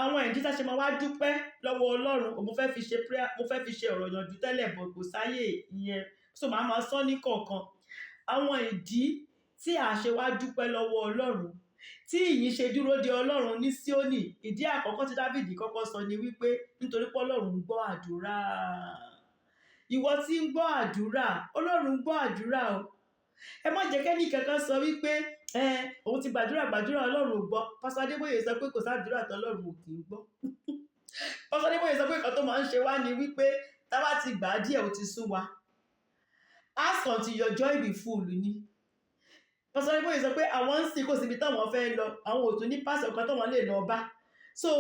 àwọn ìdí tá a ṣe máa wá dúpẹ́ lọ́wọ́ Ọlọ́run. Mo fẹ́ fi ṣe prayer, mo fẹ́ fi ṣe ọ̀rọ̀ yànjú tẹ́lẹ̀, bọ̀ kò sáyè ìyẹn, so màá máa sọ ní kọ̀ọ̀kan àwọn ìdí tí a ṣe wá dúpẹ́ lọ́wọ́ Ọlọ́run, tí ìyìn ṣe dúró de Ọlọ́run ní Síónì. Ìdí àkọ́kọ́ tí Dáfídì kọ́kọ́ sọ ni wípé nítorí pé Ọlọ́run ń gbọ́ àdúrà. Ìwọ tí ń gbọ́ àdúrà, Ọlọ́run ń gbọ́ àdúrà o. Ẹ má jẹ́ kẹ́ni kankan sọ wípé ẹ òun ti gbàdúrà gbàdúrà, Ọlọ́run ò gbọ́. Pásítọ̀ Adébóyè sọ pé kò sádúrà tó Ọlọ́run ò kì í gbọ́. Pásítọ̀ Adébóyè sọ pé nǹkan tó máa ń ṣe wá ni wípé tá bá ti gbà á díẹ̀, ó ti sún wa. "Ask until your joy be full" ni. Pásítọ̀ Adébóyè sọ pé àwọn ń sìn, kò síbi táwọn fẹ́ lọ, àwọn ò tún ní pásítọ̀ kan táwọn lè lọ bá, so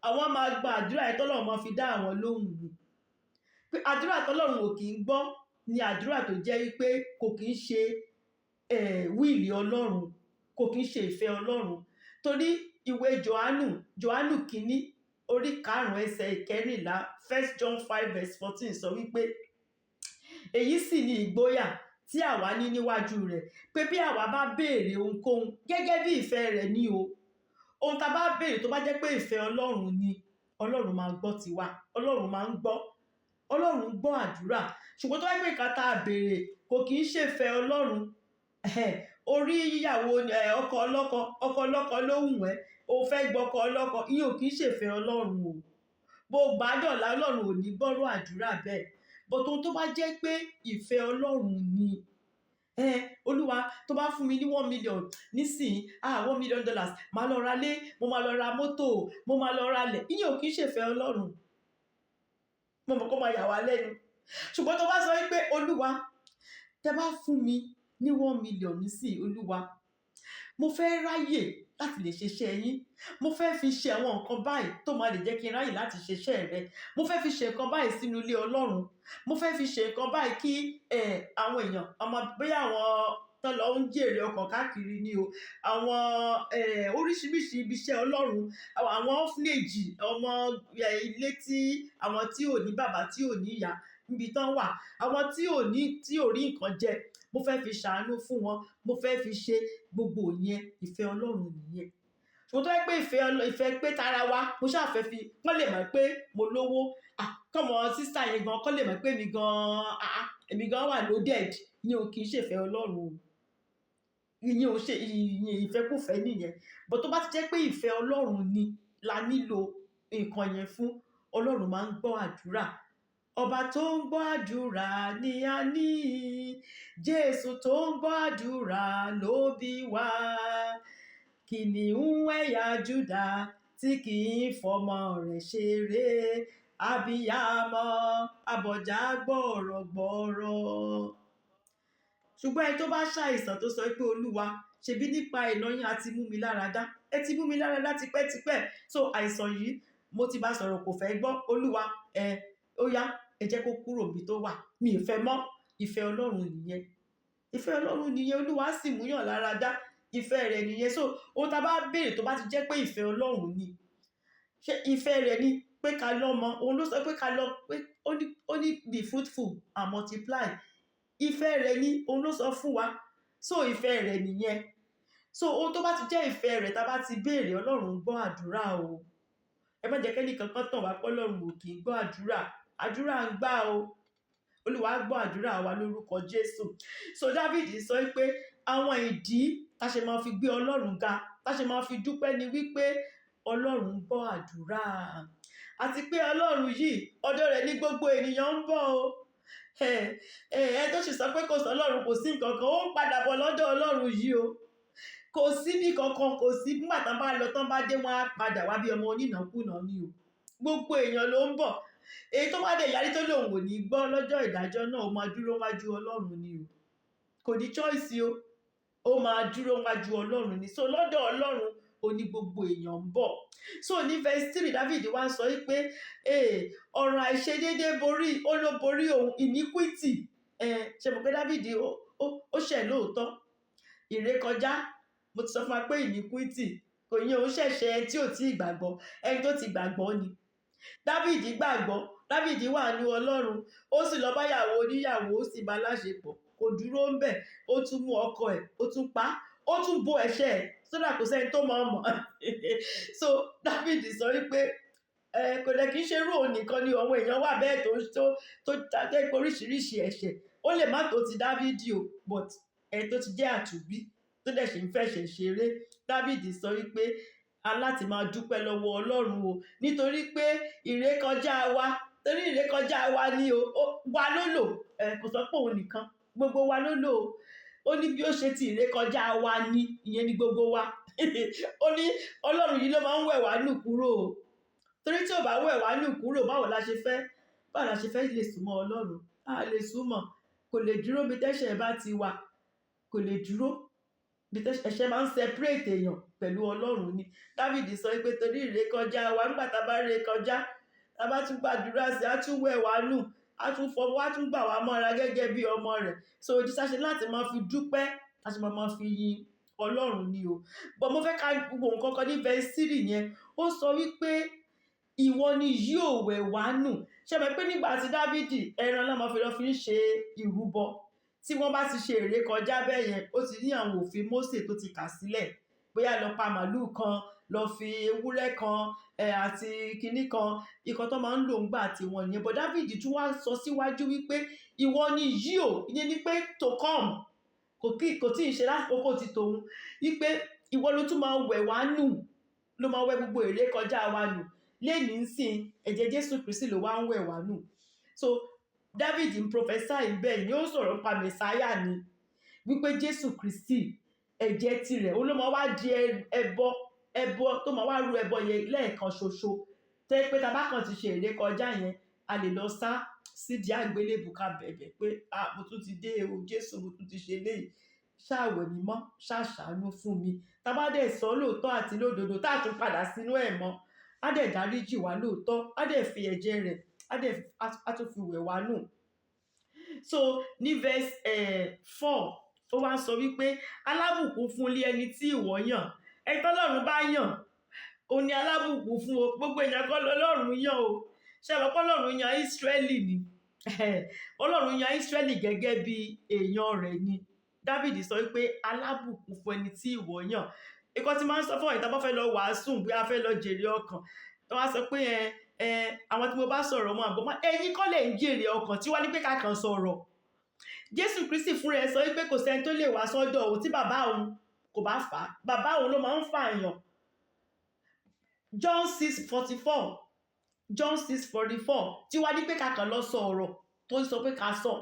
àwọn máa gba àdúrà ẹ̀ tọ́lọ́run máa fi dá àwọn lóhùn ni, pé àdúrà tọ́lọ́run ò kì í gbọ́ ni àdúrà tó jẹ́ wípé kò kì í ṣe will Ọlọ́run, kò kì í ṣe ìfẹ́ Ọlọ́run. Torí ìwé Johannu, Johannu kínní orí 5 ẹsẹ̀ 14, 1 John 5 verse 14 sọ wípé èyí sì ni ìgboyà tí àwa ní níwájú rẹ̀, pé bí àwa bá béèrè ohunkóhun gẹ́gẹ́ bí ìfẹ́ rẹ̀ ní o. Ohun tá a bá béèrè, tó bá jẹ́ pé ìfẹ́ Ọlọ́run ni, Ọlọ́run máa gbọ́ tiwa. Ọlọ́run máa ń gbọ́, Ọlọ́run ń gbọ́ àdúrà. Ṣùgbọ́n tó bá jẹ́ pé nǹkan tá a béèrè kò kì í ṣèfẹ́ Ọlọ́run, orí yíyàwó, ọkọ ọlọ́kọ, ọkọ ọlọ́kọ ló wù ẹ́, o fẹ́ gbọ́kọ ọlọ́kọ, ìyẹn ò kì í ṣèfẹ́ Ọlọ́run o. Bó gbàdọ̀lá, Ọlọ́run ò ní gbọ́rọ̀ àdúrà bẹ́ẹ̀. But ohun tó bá jẹ́ pé ìfẹ́ Ọlọ́run ni, Olúwa, tó bá fún mi ní 1 million nísìnyí, ah, $1 million, màá lọ ra lé, mo máa lọ ra mọ́tò, mo máa lọ ra lẹ̀, ìyẹn ò kì í ṣèfẹ́ Ọlọ́run. Mo mọ̀ kó máa yà wá lẹ́nu, ṣùgbọ́n tó bá sọ wípé, Olúwa, tẹ bá fún mi ní 1 million nísìnyí, Olúwa, mo fẹ́ ráyè láti lè ṣiṣẹ́ yín, mo fẹ́ fi ṣe àwọn nǹkan báyìí tó máa lè jẹ́ kí n ráyè láti ṣiṣẹ́ rẹ, mo fẹ́ fi ṣe nǹkan báyìí sínú ilé Ọlọ́run, mo fẹ́ fi ṣe nǹkan báyìí kí àwọn èèyàn ọmọ, bóyá àwọn tó lọ ń jèrè ọkàn káàkiri ni o, àwọn oríṣiríṣi ibi iṣẹ́ Ọlọ́run, àwọn orphanage, ọmọ ilé tí àwọn tí ò ní bàbá, tí ò ní ìyá níbi tán wà, àwọn tí ò ní, tí ò rí nǹkan jẹ, mo fẹ́ fi ṣàánú fún wọn, mo fẹ́ fi ṣe gbogbo yẹn, ìfẹ́ Ọlọ́run nìyẹn. Ṣùgbọ́n tó yẹ pé ìfẹ́ pé tara wa, mo ṣáà fẹ́ fi kán lè mọ̀ pé mo lówó, kọ́mọ sister yẹn gan kán lè mọ̀ pé èmi gan wà loaded, ìyẹn ò kì í ṣèfẹ́ Ọlọ́run o. Ìyẹn ò ṣe, ìyẹn ìfẹ́kùfẹ́ nìyẹn. But tó bá ti jẹ́ pé ìfẹ́ Ọlọ́run ni la nílò nǹkan yẹn fún, Ọlọ́run máa ń gbọ́ àdúrà. Ọba tó ń gbọ́ àdúrà ni a ní. Jésù tó ń gbọ́ àdúrà ló bí wa. Kìnìún ẹ̀yà Júdà tí kì í fọmọ rẹ̀ ṣeré, abiyamọ abọ̀já gbọ̀rọ̀gbọ̀rọ̀. Ṣùgbọ́n ẹni tó bá ṣàìsàn, tó sọ pé, Olúwa, ṣebí nípa ìnà yín a ti mú mi lára dá, ẹ ti mú mi lára dá tipẹ́tipẹ́, so àìsàn yìí, mo ti bá sọ̀rọ̀, kò fẹ́ gbọ́, Olúwa, ẹ ó yá, ẹ jẹ́ kó kúrò níbi tó wà, mi ì fẹ́ mọ́. Ìfẹ́ Ọlọ́run nìyẹn, ìfẹ́ Ọlọ́run nìyẹn. Olúwa sì múyàn lára dá, ìfẹ́ rẹ̀ nìyẹn. So ohun tá a bá béèrè, tó bá ti jẹ́ pé ìfẹ́ Ọlọ́run ni, ṣé ìfẹ́ rẹ̀ ni pé ká lọ́mọ? Òun ló sọ pé ká lọ, pé ó ní "Be fruitful and multiply." Ìfẹ́ rẹ̀ ni, òun ló sọ fún wa, so ìfẹ́ rẹ̀ nìyẹn. So ohun tó bá ti jẹ́ ìfẹ́ rẹ̀, tá a bá ti béèrè, Ọlọ́run ń gbọ́ àdúrà o. Ẹ má jẹ́ kẹ́ni kankan tàn wá pé Ọlọ́run ò kì í gbọ́ àdúrà. Àdúrà ń gbà o. Olúwa gbọ́ àdúrà wa lórúkọ Jésù. So David sọ pé àwọn ìdí tá ṣe máa fi gbé Ọlọ́run ga, tá ṣe máa fi dúpẹ́ ni wípé Ọlọ́run gbọ́ àdúrà, àti pé Ọlọ́run yìí, ọ̀dọ̀ rẹ̀ ní gbogbo ènìyàn ń bọ̀ o. Ẹ tó sì sọ pé kò sọ Ọlọ́run, kò sí nǹkan kan, ó ń padà bọ̀ lọ́dọ̀ Ọlọ́run yìí o. Kò sí bí kankan, kò sí. Nígbà tán bá lọ tán bá dé, wọn á padà wá bí ọmọ onínàkúnà ni o. Gbogbo èèyàn ló ń bọ̀. Èyí tó bá dé yarí tó lòun ò ní gbọ́, lọ́jọ́ ìdájọ́ náà, ó máa dúró wájú Ọlọ́run ni o. Kò ní choice o, ó máa dúró wájú Ọlọ́run ni. So lọ́dọ̀ Ọlọ́run ó ní gbogbo èèyàn ń bọ̀. So ní verse 3, David wá sọ pé ọ̀rọ̀ àìṣedéédé borí, ó ló borí òun, iniquity. Ṣe mọ̀ pé David ó ṣẹ̀ lóòótọ́, ìrékọjá. Mo ti sọ fún wa pé iniquity kò yẹn òun ṣẹ̀ṣẹ̀ tí ò tí ì gbàgbọ́. Ẹni tó ti gbàgbọ́ ni David gbàgbọ́. David wà ní Ọlọ́run, ó sì lọ báyàwó oníyàwó, ó sì bá láṣepọ̀. Kò dúró ń bẹ̀, ó tún mú ọkọ ẹ̀, ó tún pa á, ó tún bo ẹ̀ṣẹ̀ ẹ̀ sódà kò sẹ́ni tó máa mọ̀. So David sọ wípé ẹ kò dẹ̀ kí n ṣe irú òun nìkan ni, àwọn èèyàn wà bẹ́ẹ̀ tó jẹ́ pé oríṣiríṣi ẹ̀ṣẹ̀. Ó lè má tó ti David o, but ẹni tó ti jẹ́ àtúnbí tó dẹ̀ ṣe ń fẹ̀ṣẹ̀ ṣeré. David sọ wípé a láti máa dúpẹ́ lọ́wọ́ Ọlọ́run o, nítorí pé ìrékọjá wa, torí ìrékọjá wa ni o, wa ló lò. Ẹ kò sọ pé òun nìkan, gbogbo wa ló lò ó. Ó ní bí ó ṣe ti ìrékọjá wa ni, ìyẹn ni gbogbo wa. Ó ní Ọlọ́run yìí ló máa ń wẹ̀ wá nù kúrò o, torí tí ò bá wẹ̀ wá nù kúrò, báwo la ṣe fẹ́ lè súnmọ́ Ọlọ́run? A lè súnmọ́, kò lè dúró bí tẹ́ṣẹ̀ bá ti wà, kò lè dúró bí ẹ̀ṣẹ̀ máa ń separate èèyàn pẹ̀lú Ọlọ́run ni. David sọ pé torí ìrékọjá wa, nígbà tá a bá rékọjá, tá a bá tún gbàdúrà sí, á tún wẹ̀ wá nù, á tún fọwọ́, á tún gbà wá mọ́ra gẹ́gẹ́ bí ọmọ rẹ̀. So ìdí sáṣe láti máa fi dúpẹ́, láti máa fi yin Ọlọ́run ni o. But mo fẹ́ ká gbogbo nǹkan kan ní verse 3 yẹn. Ó sọ wípé ìwọ ni yóò wẹ̀ wá nù. Ṣe mọ̀ pé nígbà tí Dávidi, ẹran náà máa fi lọ fi ń ṣe ìrúbọ. Tí wọ́n bá ti ṣe ìrékọjá bẹ́ẹ̀ yẹn, ó ti ní àwọn òfin Mósè tó ti kà sílẹ̀, bóyá lọ pa màlúù kan, lọ fi ewúrẹ́ kan àti kinní kan, ikọ̀ tó máa ń lò ńgbà tí wọ́n yẹn. But Dávidi tún wá sọ síwájú wípé ìwọ ni yóò, ìyẹn ni pé to come, kò tí ì ṣe lákòókò ti tòun, wípé ìwọ ló tún máa wẹ̀ wá nù, ló máa wẹ̀ gbogbo ìrékọjá wa nù. Lénìí ńsìn, ẹ̀jẹ̀ Jésù Kristi ló wá ń wẹ̀ wá nù. So David ń prophesy bẹ́ẹ̀ ni, ó sọ̀rọ̀ nípa Messiah ni, wípé Jésù Kristi, ẹ̀jẹ̀ tirẹ̀ ó ló máa wá di ẹbọ tó máa wá rú ẹbọ yẹn lẹ́ẹ̀kan ṣoṣo, tẹ́ pé tá bá kàn ti ṣe ìrékọjá yẹn, a lè lọ sá sídìí àgbélébùú, ká bẹ̀bẹ̀ pé, "Ah, mo tún ti dé o, Jésù, mo tún ti ṣe léyìí, ṣáà wẹ̀ mí mọ́, ṣáà ṣàánú fún mi." Tá bá dẹ̀ sọ lóòótọ́ àti lódodo, tá a tún padà sínú ẹ̀ mọ́, á dẹ̀ dáríjì wá lóòótọ́, á dẹ̀ fi ẹ̀jẹ̀ rẹ̀, á tún fi wẹ̀ wá nù. So ní verse 4, ó wá ń sọ wípé alábùkún fún ilé ẹni tí ìwọ yàn. Ẹni tọ́lọ́run bá yàn, ó ní alábùkún fún o. Gbogbo èèyàn kọ́ lọ́lọ́run yàn o. Ṣé ẹ mọ̀ pé Ọlọ́run yan Ísírẹ́lì ni? Ọlọ́run yan Ísírẹ́lì gẹ́gẹ́ bí èèyàn rẹ̀ ni. David sọ wípé alábùkún fún ẹni tí ìwọ yàn. Ìkọ́ tí máa ń sọ fún ìta bá fẹ́ lọ wàásù, bí a fẹ́ lọ jèrè ọkàn, tó wá sọ pé ẹ ẹ àwọn tí mo bá sọ̀rọ̀ wọn àgbọ̀n, ẹ̀yin kọ́ lè ń jèrè ọkàn, tí wá ní pé ká kàn sọ̀rọ̀. Jésù Kristi fúnra ẹ̀ sọ wípé kò sẹ́ni tó lè wá sọ́dọ̀ òun tí bàbá òun kò bá fà á. Bàbá òun ló máa ń fà yàn. John 6:44, John 6:44, tí wá ní pé ká kàn lọ sọ ọ̀rọ̀ tó ń sọ pé ká sọ.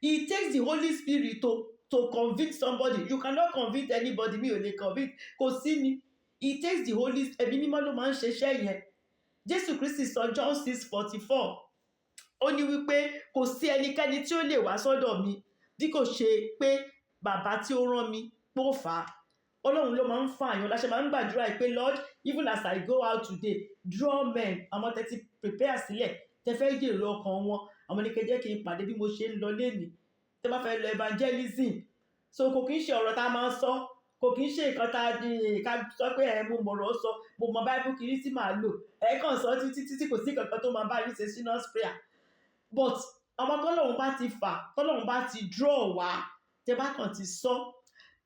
It takes the Holy Spirit to convince somebody. You cannot convince anybody. Mi ò lè convince, kò sí ni. It takes the Holy, Ẹ̀mí Mímọ́ ló máa ń ṣiṣẹ́ yẹn. Jésù Kristi sọ, John 6:44, ó ní wípé kò sí ẹnikẹ́ni tí ó lè wá sọ́dọ̀ mi bí kò ṣe pé bàbá tí ó rán mi pó fà á. Ọlọ́run ló máa ń fà yàn. Láṣẹ máa ń gbàdúrà pé, "Lord, even as I go out today, draw men." Àwọn tẹ́ ti prepare sílẹ̀, tẹ́ fẹ́ jèrè ọkàn wọn, àwọn ní kẹ́ jẹ́ kí n pàdé bí mo ṣe ń lọ lénìí, tẹ́ bá fẹ́ lọ evangelism. So kò kí ń ṣe ọ̀rọ̀ tá a máa ń sọ, kò kí ń ṣe nǹkan tá a di ká sọ pé ẹ mo mọ̀rọ̀ sọ, mo mọ Bible kiri tí màá lò. Ẹ kàn sọ títí títí, kò sí kankan tó máa bá yín ṣe sinus prayer. But àwọn tọ́lọ́run bá ti fà, tọ́lọ́run bá ti draw wá, tẹ́ bá kàn ti sọ,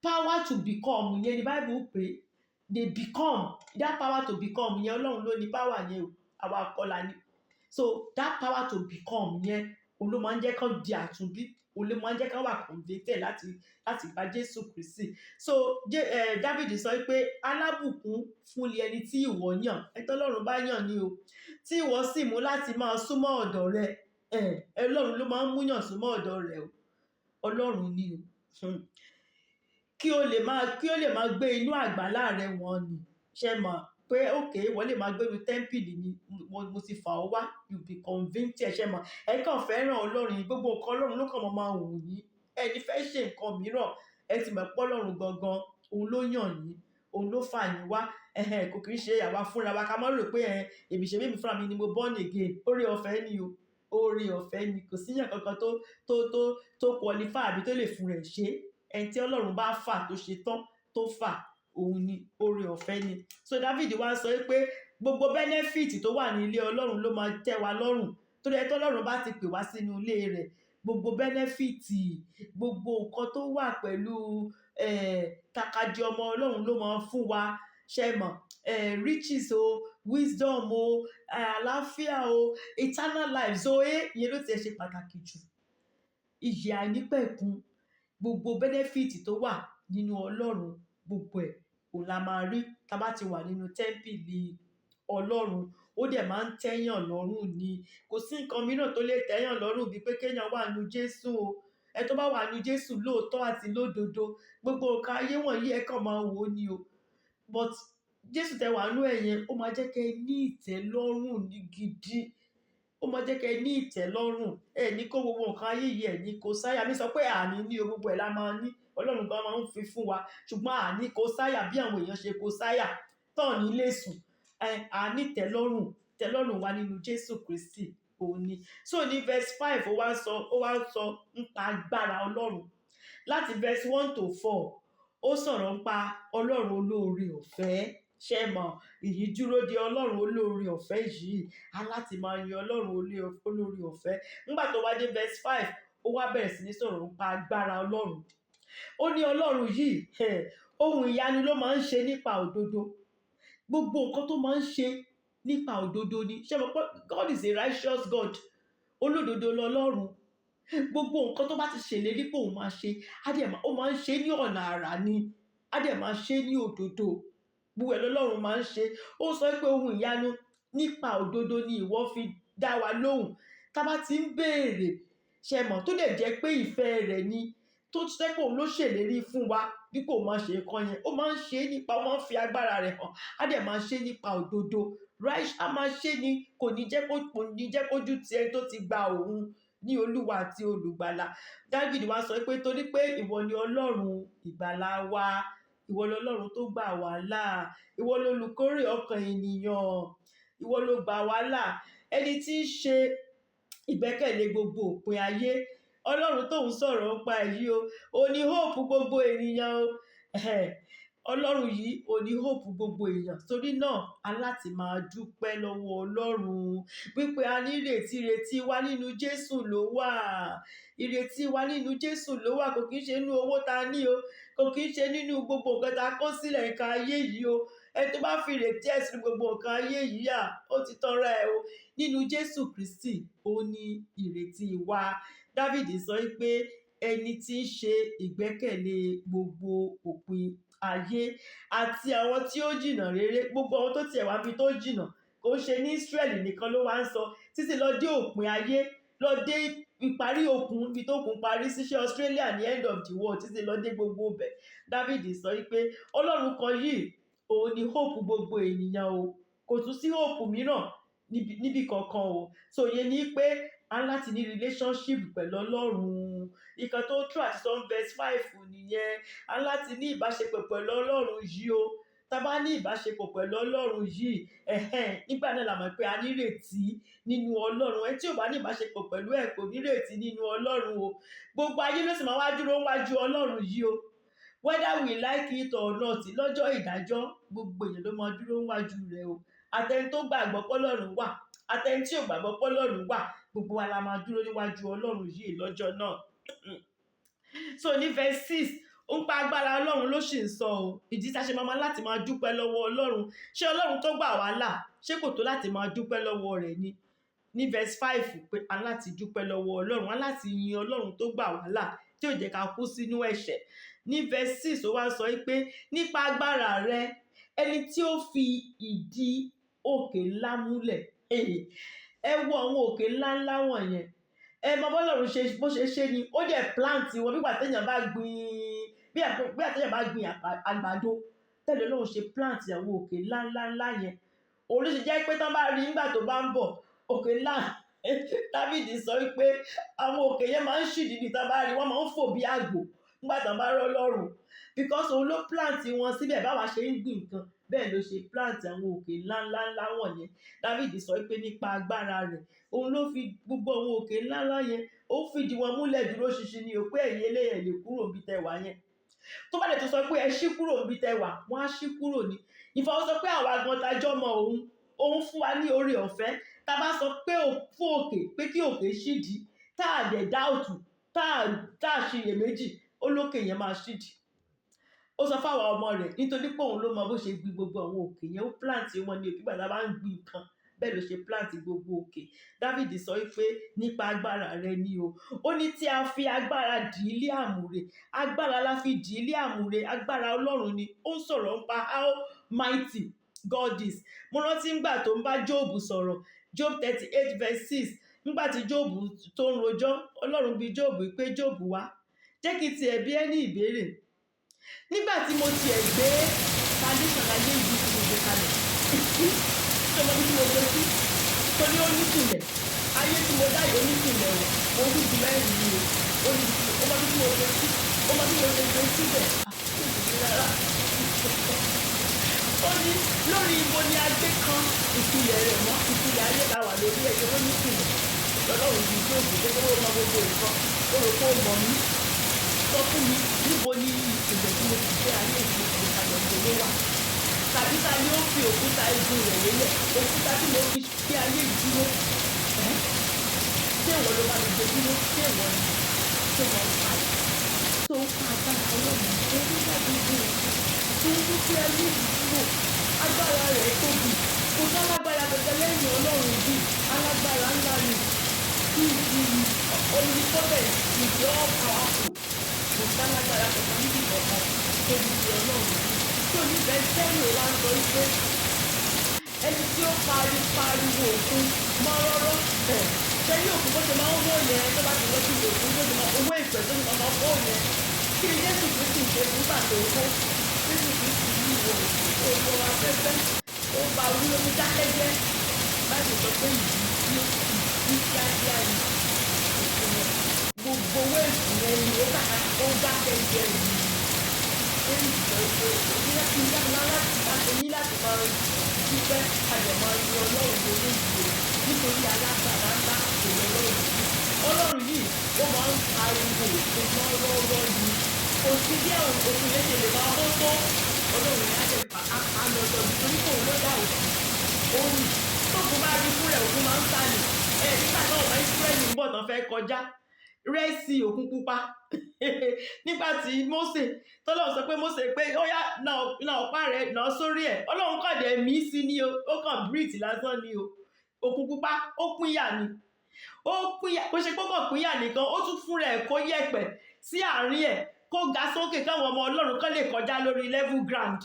power to become yẹn ni Bible pé they become. That power to become yẹn, Ọlọ́run ló ní power yẹn o, àwa kọ́ la ní. So that power to become yẹn. Òun ló máa ń jẹ́ kán di àtúnbí, òun ló máa ń jẹ́ kán wà convicted láti gba Jésù Kristi. So David sọ pé alábùkún fún ni ẹni tí ìwọ yàn, ẹni tí Ọlọ́run bá yàn ni o, tí ìwọ sì mú láti máa súnmọ́ ọ̀dọ̀ rẹ. Ọlọ́run ló máa ń múyàn súnmọ́ ọ̀dọ̀ rẹ̀ o, Ọlọ́run ni o. Kí ó lè máa gbé inú àgbàlá rẹ wọ́n ni. Ṣe mọ̀ pé okay, ìwọ lè máa gbé inú tẹ́ḿpìlì mi, mo ti fà ọ́ wá, you be convicted. Ṣe mọ̀, ẹ kàn fẹ́ràn Ọlọ́run yìí, gbogbo nǹkan Ọlọ́run ló kàn máa wù yín, ẹ ní fẹ́ ṣe nǹkan mìíràn. Ẹ ti mọ̀ pé Ọlọ́run gangan òun ló yàn yín, òun ló fà yín wá. Ẹhẹn, kò kì í ṣe àwa fúnra wa. Ká má rò pé ẹ èmi ṣe bí mi fúnra mi ni mo born again. Oore ọ̀fẹ́ ni o, oore ọ̀fẹ́ ni. Kò síyàn kankan tó qualify àbí tó lè fún rẹ̀ ṣe. Ẹni tí Ọlọ́run bá fà, tó ṣe tán tó fà, òun ni, oore ọ̀fẹ́ ni. So David wá sọ pé gbogbo benefit tó wà ní ilé Ọlọ́run ló máa tẹ́ wa lọ́rùn, torí ẹ tọ́lọ́run bá ti pè wá sínú ilé rẹ̀, gbogbo benefit, gbogbo nǹkan tó wà pẹ̀lú takadi ọmọ Ọlọ́run ló máa fún wa. Ṣe mọ̀, riches o, wisdom o, àlàáfíà o, eternal life zoe, ìyẹn ló tiẹ̀ ṣe pàtàkì jù, ìyè àìnípẹ̀kun. Gbogbo benefit tó wà nínú Ọlọ́run, gbogbo ẹ̀ òun la máa rí tá bá ti wà nínú tẹ́ḿpìlì Ọlọ́run. Ó dẹ̀ máa ń tẹ́yàn lọ́rùn ni. Kò sí nǹkan mìíràn tó lè tẹ́yàn lọ́rùn bíi pé kéèyàn wà nínú Jésù o. Ẹ tó bá wà nínú Jésù lóòótọ́ àti lódodo, gbogbo nǹkan ayé wọ̀nyí, ẹ kàn máa wò ó ni o. But Jésù tẹ wà nínú ẹ̀ yẹn, ó máa jẹ́ kẹ́ ẹ ní ìtẹ́lọ́rùn ní gidi, ó máa jẹ́ kẹ́ ẹ ní ìtẹ́lọ́rùn. Ẹ ní kó gbogbo nǹkan ayé yìí, ẹ ní kó sáyà. Mi sọ pé àní ní o, gbogbo ẹ̀ la máa ní, Ọlọ́run gan máa ń fi fún wa, ṣùgbọ́n àní kó sáyà bí àwọn èèyàn ṣe kó sáyà tán ní lè sùn. Ẹ àní tẹ́lọ́rùn, tẹ́lọ́rùn wa nínú Jésù Kristi òun ni. So ní verse 5, ó wá ń sọ nípa agbára Ọlọ́run. Láti verse 1 to 4, ó sọ̀rọ̀ nípa Ọlọ́run olóore ọ̀fẹ́. Ṣe mọ̀, ìyí dúró de Ọlọ́run olóore ọ̀fẹ́ yìí, á láti máa yan Ọlọ́run olóore ọ̀fẹ́. Nígbà tó wá dé verse 5, ó wá bẹ̀rẹ̀ sí ní sọ̀rọ̀ nípa agbára Ọlọ́run. Ó ní Ọlọ́run yìí, ohun ìyanu ló máa ń ṣe nípa òdodo. Gbogbo nǹkan tó máa ń ṣe nípa òdodo ni. Ṣé mo pé God is a righteous God? Olódodo lọlọ́run. Gbogbo nǹkan tó bá ti ṣèlérí pé òun máa ṣe, á dẹ̀ máa, ó máa ń ṣe ní ọ̀nà àrà ni, á dẹ̀ máa ṣe ní òdodo. Gbogbo ẹ̀ lọ́lọ́run máa ń ṣe. Ó sọ pé ohun ìyanu nípa òdodo ni ìwọ fi dá wa lóhùn tá a bá ti ń béèrè. Ṣe mọ̀, tó dẹ̀ jẹ́ pé ìfẹ́ rẹ̀ ni, tó jẹ́ pé òun ló ṣèlérí fún wa bí kò máa ṣe nǹkan yẹn, ó máa ń ṣe é nípa, ó máa ń fi agbára rẹ̀ hàn, á dẹ̀ máa ṣe é nípa òdodo, right? Á máa ṣe ni, kò ní jẹ́ kójú ti ẹni tó ti gba òun ní Olúwa àti Olùgbàlà. David wá sọ pé torí pé ìwọ ni Ọlọ́run ìgbàlà wa, ìwọ lọlọ́run tó gbà wá là, ìwọ lolùkórè ọkàn ènìyàn, ìwọ ló gbà wá là, ẹni tí ń ṣe ìgbẹ́kẹ̀lé gbogbo òpin ayé. Ọlọ́run tóun sọ̀rọ̀ nípa èyí o, ò ní hope gbogbo ènìyàn o. Ọlọ́run yìí ò ní hope gbogbo èèyàn. Torí náà, a láti máa dúpẹ́ lọ́wọ́ Ọlọ́run wípé a ní ìrètí. Ìrètí wa nínú Jésù ló wà, ìrètí wa nínú Jésù ló wà. Kò kí ń ṣe nínú owó ta ní o, kò kí ń ṣe nínú gbogbo nǹkan tá a kó sílẹ̀, nǹkan ayé yìí o. Ẹni tó bá fi ìrètí ẹ̀ sínú gbogbo nǹkan ayé yìí, à ó ti tọrọ ẹ o. Nínú Jésù Kristi ó ní ìrètí wa. David sọ pé ẹni tí ń ṣe ìgbẹ́kẹ̀lé gbogbo òpin ayé àti àwọn tí ó jìnnà réré, gbogbo àwọn tó tiẹ̀ wá bí tó jìnnà, kò ń ṣe ní Israẹli nìkan ló wá ń sọ, títí lọ dé òpin ayé, lọ dé ìparí òkun, ibi tó kún parí sí, ṣe Australia ní end of the world, títí lọ dé gbogbo ibẹ̀. David sọ wípé Ọlọ́run kan yìí, òun ni hope gbogbo ènìyàn o. Kò tún sí hope mìíràn níbi kankan o. So ìyẹn ni pé a ní láti ní relationship pẹ̀lú Ọlọ́run. Ìkan tó true àti sọ verse 5 nìyẹn. A ní láti ní ìbáṣepọ̀ pẹ̀lú Ọlọ́run yìí o. Tá a bá ní ìbáṣepọ̀ pẹ̀lú Ọlọ́run yìí, ẹ̀hẹ́n, nígbà náà la mọ̀ pé a nírètí nínú Ọlọ́run. Ẹni tí ò bá ní ìbáṣepọ̀ pẹ̀lú ẹ̀ kò nírètí nínú Ọlọ́run o. Gbogbo ayé ló sì máa wá dúró wájú Ọlọ́run yìí o, whether we like it or not. Lọ́jọ́ ìdájọ́, gbogbo èèyàn ló máa dúró wájú rẹ̀ o. Àtẹni tó gbàgbọ́ pọ́lọ́run wà, àtẹni tí ò gbàgbọ́ pọ́lọ́run wà, gbogbo wa la máa dúró níwájú Ọlọ́run yìí lọ́jọ́ náà. So ní verse 6, ó ń pa agbára Ọlọ́run ló sì ń sọ o. Ìdí tá a ṣe máa láti máa dúpẹ́ lọ́wọ́ Ọlọ́run: ṣé Ọlọ́run tó gbà wá là, ṣé kò tó láti máa dúpẹ́ lọ́wọ́ rẹ̀ ni? Ní verse 5 pé a láti dúpẹ́ lọ́wọ́ Ọlọ́run, a láti yin Ọlọ́run tó gbà wá là, tí ò jẹ́ ká kú sínú ẹ̀ṣẹ̀. Ní verse 6, ó wá sọ pé nípa agbára rẹ, ẹni tí ó fi ìdí òkè ńlá múlẹ̀. Ẹ wo àwọn òkè ńlá ńlá wọ̀nyẹn. Ẹ mọ bọ́lọ́run ṣe bó ṣe ṣe ni, ó dẹ̀ plant wọn bí ìgbà téèyàn bá gbin, bí ìgbà téèyàn bá gbin àgbàdo. Tẹ́lẹ̀ Ọlọ́run ṣe plant àwọn òkè ńlá ńlá ńlá yẹn. Òun ló ṣe jẹ́ pé tán bá rí nígbà tó bá ń bọ̀, òkè ńlá. Dáfídì sọ wípé àwọn òkè yẹn máa ń ṣìdí ní tán bá rí, wọ́n máa ń fò bí àgbò nígbà tán bá rọ́ Ọlọ́run. Because òun ló plant wọn síbẹ̀. Báwa ṣe ń gbìn nǹkan, bẹ́ẹ̀ ló ṣe plant àwọn òkè ńlá ńlá ńlá wọ̀nyẹn. Dáfídì sọ wípé nípa agbára rẹ̀, òun ló fi gbogbo àwọn òkè ńlá ńlá yẹn, ó fìdí wọn múlẹ̀ dúró ṣinṣin ni o, pé ẹ̀yin eléyìí ẹ lè kúrò níbi tẹ́ wà yẹn. Tó bá dẹ̀ tún sọ pé ẹ ṣí kúrò níbi tẹ́ wà, wọ́n á ṣí kúrò ní. Ìfọwọ́ sọ pé àwa gan tajọ́ mọ òun, òun fún wa ní oore ọ̀fẹ́. Tá bá sọ pé fún òkè pé kí òkè ṣídìí, tá a dẹ̀ doubt, tá a ṣiyèméjì, ó lókè yẹn máa ṣídìí. Ó sọ fún àwọn ọmọ rẹ̀ nítorí pé òun ló mọ bó ṣe gbin gbogbo àwọn òkè yẹn. Ó plant wọn ní òkè, ìgbà tá a bá ń gbin nǹkan, bẹ́ẹ̀ ló ṣe plant gbogbo òkè. Dáfídì sọ wípé nípa agbára rẹ ni o. Ó ní tí a fi agbára dì í lé àmùrè. Agbára la fi dì í lé àmùrè. Agbára Ọlọ́run ni. Ó ń sọ̀rọ̀ nípa how mighty God is. Mo rántí nígbà tó ń bá Jóòbù sọ̀rọ̀, Job 38 verse 6. Nígbà tí Jóòbù tó ń rojọ́, Ọlọ́run bi Jóòbù pé, "Jóòbù, wá, jẹ́ kí n tiẹ̀ bi ẹ́ ní ìbéèrè. Nígbà tí mo tiẹ̀ gbé foundation ayé yìí tí mo gbé kalẹ̀, ṣé o mọ ibi tí mo gbé sí? Torí ó ní ìpìlẹ̀. Ayé tí mo dá yìí, ó ní ìpìlẹ̀ o. Orígun mẹ́rin ni o. Ó ní ibi tí ó mọ ibi tí mo gbé sí. Ó mọ bí mo ṣe gbé síbẹ̀?" Ah, kò sí rárá. Ó ní lórí ibo ni a gbé kan ìpìlẹ̀ rẹ̀ mọ́? Ìpìlẹ̀ ayé ta wà lórí ẹ̀, ó ní ìpìlẹ̀. Ọlọ́run bíi Jóòbù pé kó mọ gbogbo nǹkan. Ó rò pé ó mọ̀ mí. "Sọ fún mi, níbo ni ìpìlẹ̀ tí mo ti gbé ayé yìí gbé kalẹ̀, níbo ló wà? Tàbí ta ni ó fi òkúta igun rẹ̀ lélẹ̀? Òkúta tí mo fi gbé ayé yìí dúró. Ẹ́, ṣé ìwọ ló bá mi gbé dúró? Ṣé ìwọ ni?" Tó mọ̀ ń pa ẹ̀, tó ń pa agbára Ọlọ́run, tó ń dá gbogbo nǹkan, tó ń mú kí ayé yìí dúró. Agbára rẹ̀ tóbi. Kò sálágbára kankan lẹ́yìn Ọlọ́run yìí. Alágbára ńlá ni. He is the omnipotent, he is the all powerful. Kò sálágbára kankan níbi kankan tóbi ti Ọlọ́run yìí. Tó ní verse 7, ó wá ń sọ wípé ẹni tí ó pariwo òkun mọ́ rọ́rọ́ ẹ̀. Ṣé ní òkun bó ṣe máa ń hó yẹn, tó bá ti lọ sí òkun, tó ṣe máa owó ìfẹ́, tó ṣe máa hó yẹn? Kí ni Jésù Kristi ṣe nígbà tó hó? Jésù Kristi ní, "Ìwọ òkun, ó wọ afẹ́fẹ́," ó bá wí, ó ní, "Dákẹ́jẹ́." Báyìí sọ pé ìdí tí ó ìdí kíákíá ni òkun yẹn, gbogbo waves yẹn ni ó kàkà, ó dákẹ́jẹ́ ni. David sọ pé ní láti láti ní láti máa dúpẹ́, a dẹ̀ máa yin Ọlọ́run lórí ìlú, nítorí alágbára ńlá kò lọ Ọlọ́run yìí. Ọlọ́run yìí, ó máa ń pariwo òkun mọ́ rọ́rọ́ ni. Kò sí bí òkun yẹn ṣe lè máa hó tó, Ọlọ́run yẹn á dẹ̀ pa á lọ́dọ̀, nítorí pé òun ló dá òkun. Òun tókun bá rí fúnra, òkun máa ń sá ni. Ẹ nígbà náà, ọmọ Ísírẹ́lì ń bọ̀ tán, fẹ́ kọjá Red Sea, òkun pupa, nígbà tí Mósè, tọ́lọ́run sọ pé Mósè pé ó yá, na ọ̀pá rẹ̀, nà sórí ẹ̀. Ọlọ́run kàn dẹ̀ mí sí ni o, ó kàn breathe lásán ni o. Òkun pupa, ó pínyà ni, ó pínyà. Kó ṣe pé ó kàn pínyà nìkan, ó tún fúnra ẹ̀ kó yẹ̀pẹ̀ sí àárín ẹ̀ kó ga sókè, káwọn ọmọ Ọlọ́run kán lè kọjá lórí level ground.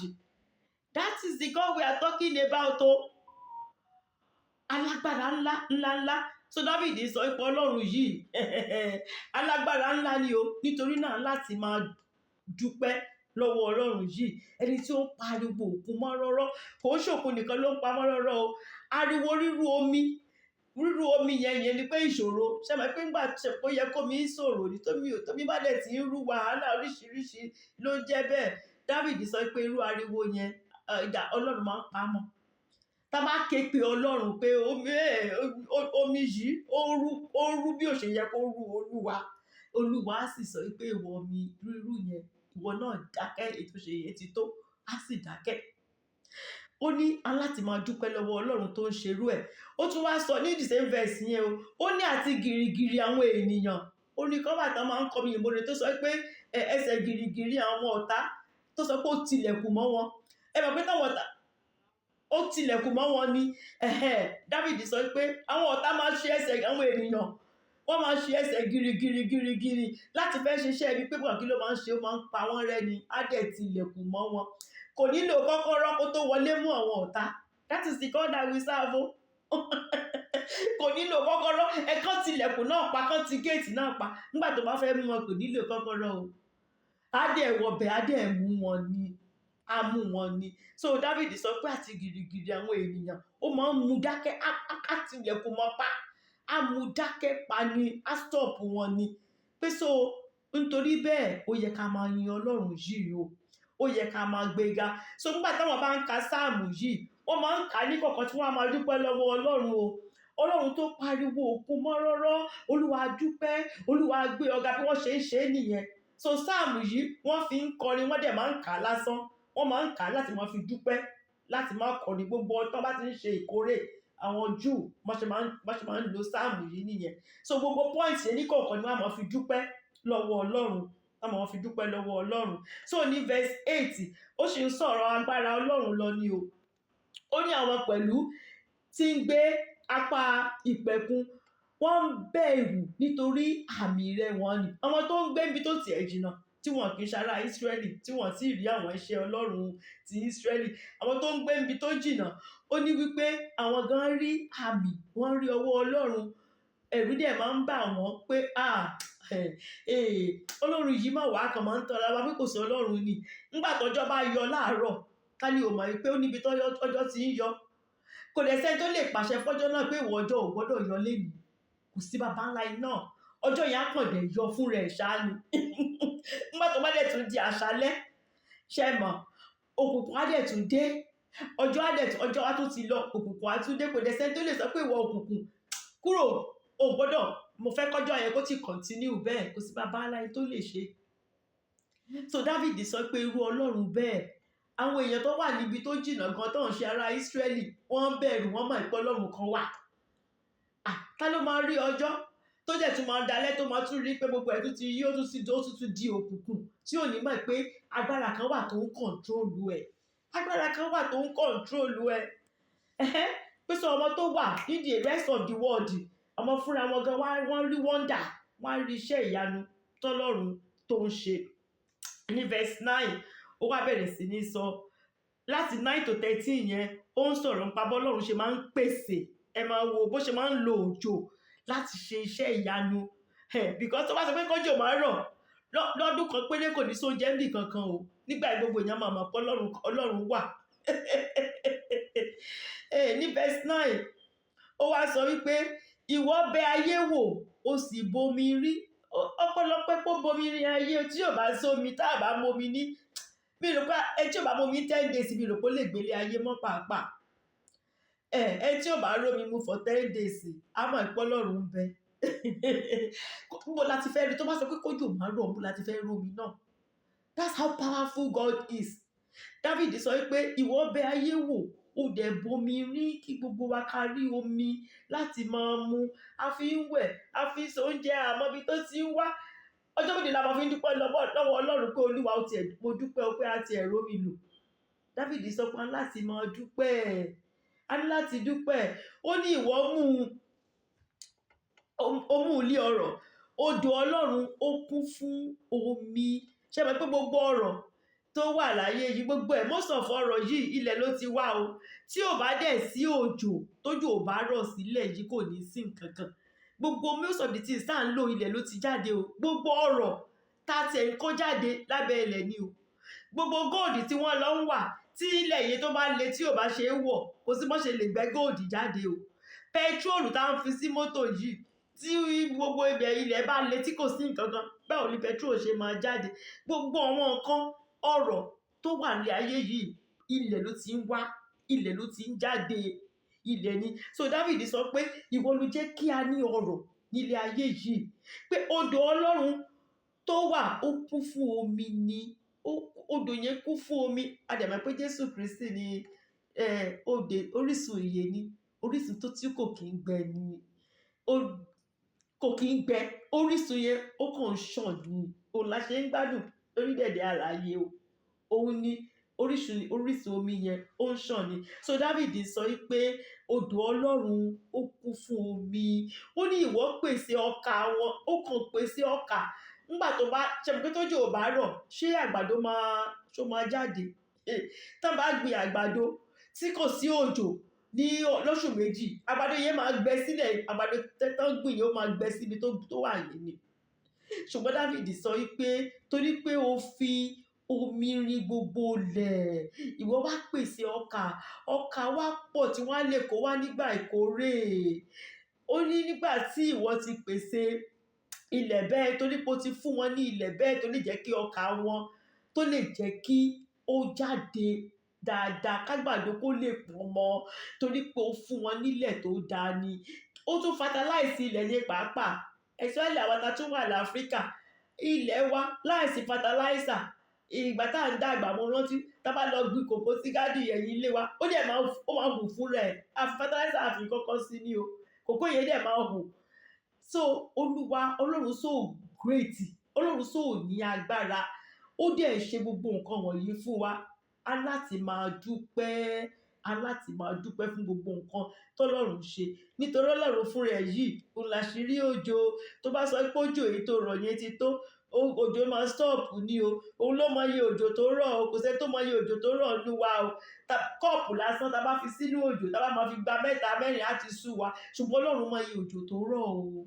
That is the God we are talking about o. Alágbára ńlá ńlá ńlá. So David sọ pé Ọlọ́run yìí, alágbára ńlá ni o. Nítorí náà, láti máa dúpẹ́ lọ́wọ́ Ọlọ́run yìí, ẹni tí ó ń pariwo òkun mọ́ rọ́rọ́. Kò ń ṣòkun nìkan ló ń pa mọ́ rọ́rọ́ o. Ariwo rírú omi, rírú omi yẹn, yẹn ni pé ìṣòro. Ṣe mọ̀ pé ńgbà ó yẹ kó mi sọ̀rọ̀ ní tómi ò tómi bá dẹ̀ ti ń rú, wàhálà oríṣiríṣi ló ń jẹ́ bẹ́ẹ̀. David sọ pé irú ariwo yẹn, ìjà Ọlọ́run máa ń pa mọ́. Tá bá ké pe Ọlọ́run pé omi omi yìí ó rú bí ó ṣe yẹ kó rú, Olúwa, Olúwa á sì sọ pé, "Ìwọ omi rírú yẹn, ìwọ náà dákẹ́, ètò ṣe yẹn ti tó." Á sì dákẹ́. Ó ní aláti máa dúpẹ́ lọ́wọ́ Ọlọ́run tó ń ṣerú ẹ̀. Ó tún wá sọ ní the same verse yẹn o, ó ní àti gìrìgìrì àwọn ènìyàn. Ó ní kọ́ bàtà máa ń kọ́ mi ìmọ̀re tó sọ pé ẹsẹ̀ gìrìgìrì àwọn ọ̀tá, tó sọ pé ó tilẹ̀kùn mọ́ wọn. Ẹ mọ̀ pé táwọn ọ̀tá Ó tilẹ̀kùn mọ́ wọn ni. David sọ pé àwọn ọ̀tá máa ṣe ẹsẹ̀, àwọn ènìyàn wọ́n máa ṣe ẹsẹ̀ girigiri girigiri láti fẹ́ ṣiṣẹ́ ibi pé bọ̀, kí ló máa ń ṣe? Ó máa ń pa wọ́n rẹ́ ni, á dẹ̀ tilẹ̀kùn mọ́ wọn. Kò nílò kọ́kọ́rọ́ kó tó wọlé mú àwọn ọ̀tá. That is the God that we serve o. Kò nílò kọ́kọ́rọ́. Ẹ kàn tilẹ̀kùn náà pa, kán ti géètì náà pa. Nígbà tó bá fẹ́ mú wọn, kò nílò kọ́kọ́rọ́ o. Á dẹ̀ wọbẹ̀, á dẹ̀ mú wọn ni, á mú wọn ni. So David sọ pé àti girigiri àwọn ènìyàn, ó máa ń mú dákẹ́, á tilẹ̀kùn mọ́ pa, á mú dákẹ́ pa ni, á stop wọn ni. Pé so nítorí bẹ́ẹ̀, ó yẹ ká máa yin Ọlọ́run yìí o, ó yẹ ká máa gbéga. So nígbà táwọn bá ń ka sáàmù yìí, wọ́n máa ń kà á ní kọ̀ọ̀kan tí wọ́n á máa dúpẹ́ lọ́wọ́ Ọlọ́run o. Ọlọ́run tó pariwo òkun mọ́ rọ́rọ́, Olúwa dúpẹ́, Olúwa gbé ọ̀gá. Bí wọ́n ṣe ń ṣe é nìyẹn. So sáàmù yìí, wọ́n fi ń kọrin, wọ́n dẹ̀ máa ń kà á lásán. Wọ́n máa ń kà á láti máa fi dúpẹ́, láti máa kọrin. Gbogbo ọtọ́ bá ti ń ṣe ìkórè àwọn Júù, wọ́n ṣe máa ń lo sáàmù yìí nìyẹn. So gbogbo point yẹn ní kọ̀ọ̀kan ni wọ́n á máa fi dúpẹ́ lọ́wọ́ Ọlọ́run, wọ́n máa fi dúpẹ́ lọ́wọ́ Ọlọ́run. So ní verse 8, ó sì ń sọ̀rọ̀ agbára Ọlọ́run lọ ni o. Ó ní àwọn pẹ̀lú tí ń gbé apá ìpẹ̀kun, wọ́n ń bẹ̀rù nítorí àmì rẹ̀ wọ́n ni. Àwọn tó ń gbé níbi tó tiẹ̀ jìnnà, tí wọn kì í ṣará Ísírẹ́lì, tí wọ́n sì rí àwọn iṣẹ́ Ọlọ́run ti Ísírẹ́lì, àwọn tó ń gbé níbi tó jìnnà, ó ní wípé àwọn gan rí àmì, wọ́n rí ọwọ́ Ọlọ́run, ẹ̀rù dẹ̀ máa ń bà wọ́n pé, ah, Ọlọ́run yìí máa wà kàn máa ń tọ́ra wa pé kò sí Ọlọ́run ni. Nígbà tọ́jọ́ bá yọ láàárọ̀, ká ní o mọ̀ wípé ó níbi tọ́jọ́ ti ń yọ. Kò dẹ̀ sẹ́ni tó lè pàṣẹ fọ́jọ́ náà pé ìwọ ọjọ́ ò gbọ́dọ̀ yọ lénìí. Kò sí baba ńlá iná. Ọjọ́ yẹn á kàn dẹ̀ yọ fún rẹ̀ ṣáá ni. Nígbà tó bá dẹ̀ tún di àṣálẹ́, ṣe mọ̀, òkùnkùn á dẹ̀ tún dé. Ọjọ́ á dẹ̀ tún, ọjọ́ á tún ti lọ, òkùnkùn á tún dé. Kò dẹ̀ sẹ́ni tó lè sọ pé ìwọ òkùnkùn, kúrò, o gbọ́dọ̀, mo fẹ́ kọjọ́ yẹn kó ti continue bẹ́ẹ̀. Kò sí baba ńlá tó lè ṣe. So David sọ pé irú Ọlọ́run bẹ́ẹ̀, àwọn èèyàn tó wà níbi tó jìnnà gan tó ń ṣe ará Ísírẹ́lì, wọ́n ń bẹ̀rù, wọ́n mọ̀ pé Ọlọ́run kan wà. Ah, ta ló máa rí ọjọ́ tó dẹ̀ tún máa dalẹ́, tó máa tún rí pé gbogbo ẹ̀ tún ti yí, ó tún ti di òkùnkùn, tí ò ní mọ̀ pé agbára kan wà tó ń control ẹ̀? Agbára kan wà tó ń control ẹ̀. Pé sọ ọmọ tó wà ní the rest of the world, ọmọ fúnra wọn gan wọ́n rí wonder, wọ́n rí iṣẹ́ ìyanu tọ́lọ́run tó ń ṣe. Ní verse 9, ó wá bẹ̀rẹ̀ sí ní sọ láti 9 to 13 yẹn. Ó ń sọ̀rọ̀ nípa bọ́lọ́run ṣe máa ń pèsè. Ẹ máa wo bó ṣe máa ń lo òjò láti ṣe iṣẹ́ ìyanu, because tó bá sọ pé kójò máa rọ̀ lọ́dún kan péré, kò ní sóúnjẹ níbì kankan o. Nígbà gbogbo èèyàn máa mọ̀ pé Ọlọ́run wà. Ní verse 9, ó wá sọ wípé ìwọ bẹ ayé wò, ó sì bomi rí. Ọpẹ́lọpẹ́ pé ó bomi rí ayé. Tí ò bá sómi, tá a bá momi ní, mi rò pé ẹ tí ò bá momi 10 days, mi rò pé ó lè gbélé ayé mọ́ pàápàá. Ẹ tí ò bá rómi mu for 10 days, á mọ̀ pé Ọlọ́run ń bẹ. Níbo la ti fẹ́ rí? Tó bá sọ pé kójò máa rọ̀, níbo la ti fẹ́ rómi náà? That's how powerful God is. David sọ pé ìwọ bẹ ayé wò, ó dẹ̀ bomi rí kí gbogbo wa ká rí omi láti máa mu. A fi ń wẹ̀, a fi ń se oúnjẹ, àmọ́ ibi tó ti ń wá. Ọjọ́ méje la máa fi ń dúpẹ́ lọ́wọ́ Ọlọ́run pé Olúwa, ó tiẹ̀, mo dúpẹ́ o pé a ti ẹ̀rọ mi lò. David sọ pé a ní láti máa dúpẹ́, a ní láti dúpẹ́. Ó ní ìwọ mú un, ó mú un lé ọrọ̀. Odò Ọlọ́run, ó kún fún omi. Ṣé ẹ mọ̀ pé gbogbo ọrọ̀ tó wà láyé yìí, gbogbo ẹ̀, most of ọrọ̀ yìí, ilẹ̀ ló ti wá o. Tí ò bá dẹ̀ sí òjò, tójò ò bá rọ̀ sílẹ̀ yìí, kò ní sí nǹkan kan. Gbogbo most of the things tá à ń lò, ilẹ̀ ló ti jáde o. Gbogbo ọrọ̀ tá a tiẹ̀ ń kó jáde lábẹ́ ilẹ̀ ni o. Gbogbo gold tí wọ́n lọ ń wà, tí ilẹ̀ yìí tó bá le, tí ò bá ṣe é wọ̀, kò sí bó ṣe lè gbẹ́ gold jáde o. Petrol tá à ń fi sí mọ́tò yìí, tí gbogbo ibẹ̀ ilẹ̀ bá le, tí kò sí nǹkan kan, báwo ni petrol ṣe máa jáde? Gbogbo àwọn nǹkan ọrọ̀ tó wà ní ayé yìí, ilẹ̀ ló ti ń wá, ilẹ̀ ló ti ń jáde, ilẹ̀ ni. So David sọ pé ìwọ ló jẹ́ kí a ní ọrọ̀ nílé ayé yìí, pé odò Ọlọ́run tó wà, ó kún fún omi ni. Odò yẹn kún fún omi. A dẹ̀ mọ̀ pé Jésù Kristi ni odò, orísun ìyè ni, orísun tó tí kò kí ń gbẹ ni, kò kí ń gbẹ. Orísun yẹn, ó kàn ń ṣàn ni. Òun la ṣe ń gbádùn lórílẹ̀-èdè alààyè o. Òun ni. Orísun omi yẹn ó ń ṣàn ni. So David sọ wípé odò Ọlọ́run ó kún fún omi. Ó ní ìwọ pèsè ọkà wọn, ó kàn pèsè ọkà. Nígbà tó bá ṣe mọ̀ pé tójò ò bá rọ̀, ṣé àgbàdo máa ṣó máa jáde? Tán bá gbin àgbàdo tí kò sí òjò ní lóṣù 2, àgbàdo yẹn máa gbẹ sílẹ̀, àgbàdo tán gbìn yẹn ó máa gbẹ síbi tó wà yẹn ni. Ṣùgbọ́n David sọ wípé torí pé o fi omi rin gbogbo ilẹ̀, ìwọ wá pèsè ọkà, ọkà wá pọ̀ tí wọ́n á lè kó wá nígbà ìkórè. Ó ní nígbà tí ìwọ ti pèsè ilẹ̀ bẹ́ẹ̀, torí pé o ti fún wọn ní ilẹ̀ bẹ́ẹ̀ tó lè jẹ́ kí ọkà wọn tó lè jẹ́ kí ó jáde dáadáa, kágbàdo kó lè pọ̀ mọ́, torí pé o fún wọn nílẹ̀ tó dáa ni. Ó tún fertilize ilẹ̀ yẹn pàápàá, especially àwọn tá tún wà láfríkà, ilẹ̀ wa láìsí fertilizer. Ìgbà tá à ń dàgbà, mo rántí tá bá lọ gbin kòkó sí garden ẹ̀yìn ilé wa, ó dẹ̀ máa ó máa hù fún rẹ̀. A fi fertilizer, a fi nǹkan sí ní o, kòkó yẹn dẹ̀ máa hù. So Olúwa Ọlọ́run so great, Ọlọ́run so ní agbára, ó dẹ̀ ṣe gbogbo nǹkan wọ̀nyí fún wa. Á láti máa dúpẹ́, á láti máa dúpẹ́ fún gbogbo nǹkan tọ́lọ́run ṣe, nítorí Ọlọ́run fún rẹ̀ yìí òun làṣírí òjò. Tó bá sọ pé òjò èyí tó rọ̀ yẹn ti tó, òjò máa stop ní o. Òun ló mọ iye òjò tó rọ̀ o. Kò sẹ́ni tó mọ iye òjò tó rọ̀ nínú wa o. Cup lásán tá bá fi sínú òjò, tá bá máa fi gba mẹ́ta mẹ́rin, á ti sú wa. Ṣùgbọ́n Ọlọ́run mọ iye òjò tó rọ̀ o.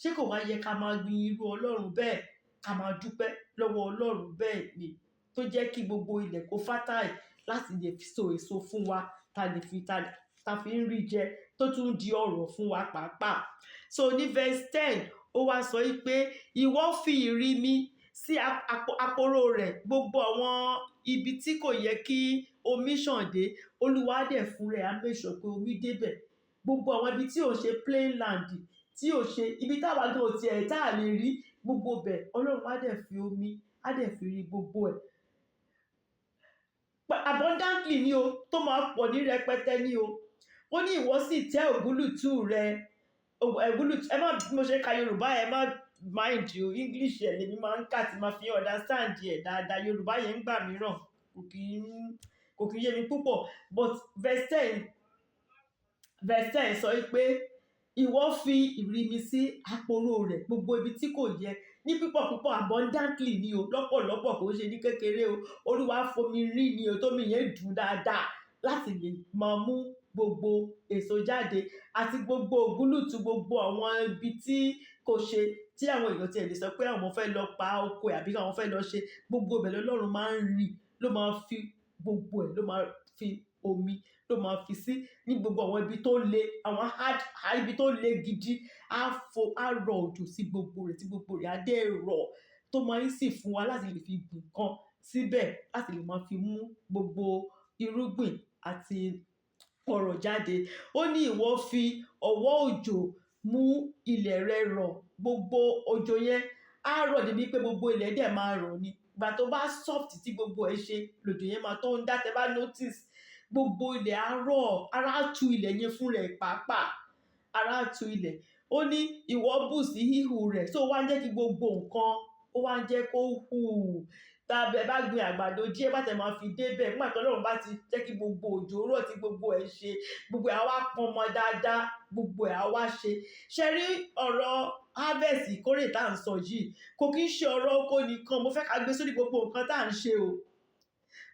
Ṣé kò wá yẹ ká máa gbin irú Ọlọ́run bẹ́ẹ̀, ká máa dúpẹ́ lọ́wọ́ Ọlọ́run bẹ́ẹ̀ ni, tó jẹ́ kí gbogbo ilẹ̀ kó fertile láti lè so èso fún wa, ta lè fi ta fi ń rí jẹ, tó tún di ọrọ̀ fún wa pàápàá? So ní verse 10, ó wá sọ wípé ìwọ fi ìrimi sí aporo rẹ̀, gbogbo àwọn ibi tí kò yẹ kí omi ṣàn dé, Olúwa dẹ̀ fún rẹ̀ á make sure pé omi débẹ̀. Gbogbo àwọn ibi tí ò ṣe plain land, tí ò ṣe ibi táwa gan ò tiẹ̀ tá a lè rí gbogbo bẹ̀, Ọlọ́run á dẹ̀ fi omi, á dẹ̀ fi rí gbogbo ẹ̀ abundantly ni o, tó máa pọ̀ ní rẹpẹtẹ ni o. Ó ní ìwọ sì tẹ́ ògúlùtù rẹ, ògúlùtù. Ẹ má bí mo ṣe ka Yorùbá, ẹ má mind you, English ẹ lèmi máa ń kà tí máa fi understand ẹ dáadáa. Yorùbá yẹn ń gbà mìíràn kò kí ń yé mi púpọ̀. But verse 10 sọ pé ìwọ fi ìrimi sí aporo rẹ̀, gbogbo ibi tí kò yẹ, ní pípọ̀ púpọ̀, abundantly ni o, lọ́pọ̀lọpọ̀, kò ń ṣe ní kékeré o. Olúwa fomi rí ni o, tómi yẹn dùn dáadáa láti lè máa mú gbogbo èso jáde àti gbogbo ògúlùtù, gbogbo àwọn ibi tí kò ṣe tí àwọn èèyàn tiẹ̀ lè sọ pé àwọn fẹ́ lọ pa oko ẹ̀ àbí àwọn fẹ́ lọ ṣe, gbogbo ibẹ̀ lọ́lọ́run máa ń rí, ló máa fi gbogbo ẹ̀, ló máa fi omi, ló máa fi sí ní gbogbo àwọn ibi tó le, àwọn hard ibi tó le gidi. Á fo, á rọ òjò sí gbogbo rẹ̀, tí gbogbo rẹ̀ á dé rọ̀, tó máa ń sì fún wa láti lè fi gbìn nǹkan síbẹ̀, láti lè máa fi mú gbogbo irúgbìn àti ọrọ̀ jáde. Ó ní ìwọ fi ọwọ́ òjò mú ilẹ̀ rẹ rọ̀. Gbogbo òjò yẹn á rọ̀ débi pé gbogbo ilẹ̀ dẹ̀ máa rọ̀ ni. Ìgbà tó bá soft tí gbogbo ẹ̀ ṣe, lòjò yẹn máa tó ń dá. Tẹ́ bá notice, gbogbo ilẹ̀ á rọ̀, ara á tu ilẹ̀ yẹn fún rẹ̀ pàápàá, ara á tu ilẹ̀. Ó ní ìwọ bù sí híhù rẹ̀, so ó wá ń jẹ́ kí gbogbo nǹkan, ó wá ń jẹ́ kó hù. Tá ẹ bá gbin àgbàdo díẹ̀, bá tẹ máa fi débẹ̀, nígbà tí Ọlọ́run bá ti jẹ́ kí gbogbo òjò rọ̀, tí gbogbo ẹ̀ ṣe, gbogbo ẹ̀ á wá pọn mọ́ dáadáa, gbogbo ẹ̀ á wá ṣe. Ṣé rí ọ̀rọ̀ harvest, ìkórè tá à ń sọ yìí, kò kí ń ṣe ọ̀rọ̀ oko nìkan. Mo fẹ́ ká gbé sórí gbogbo nǹkan tá à ń ṣe o,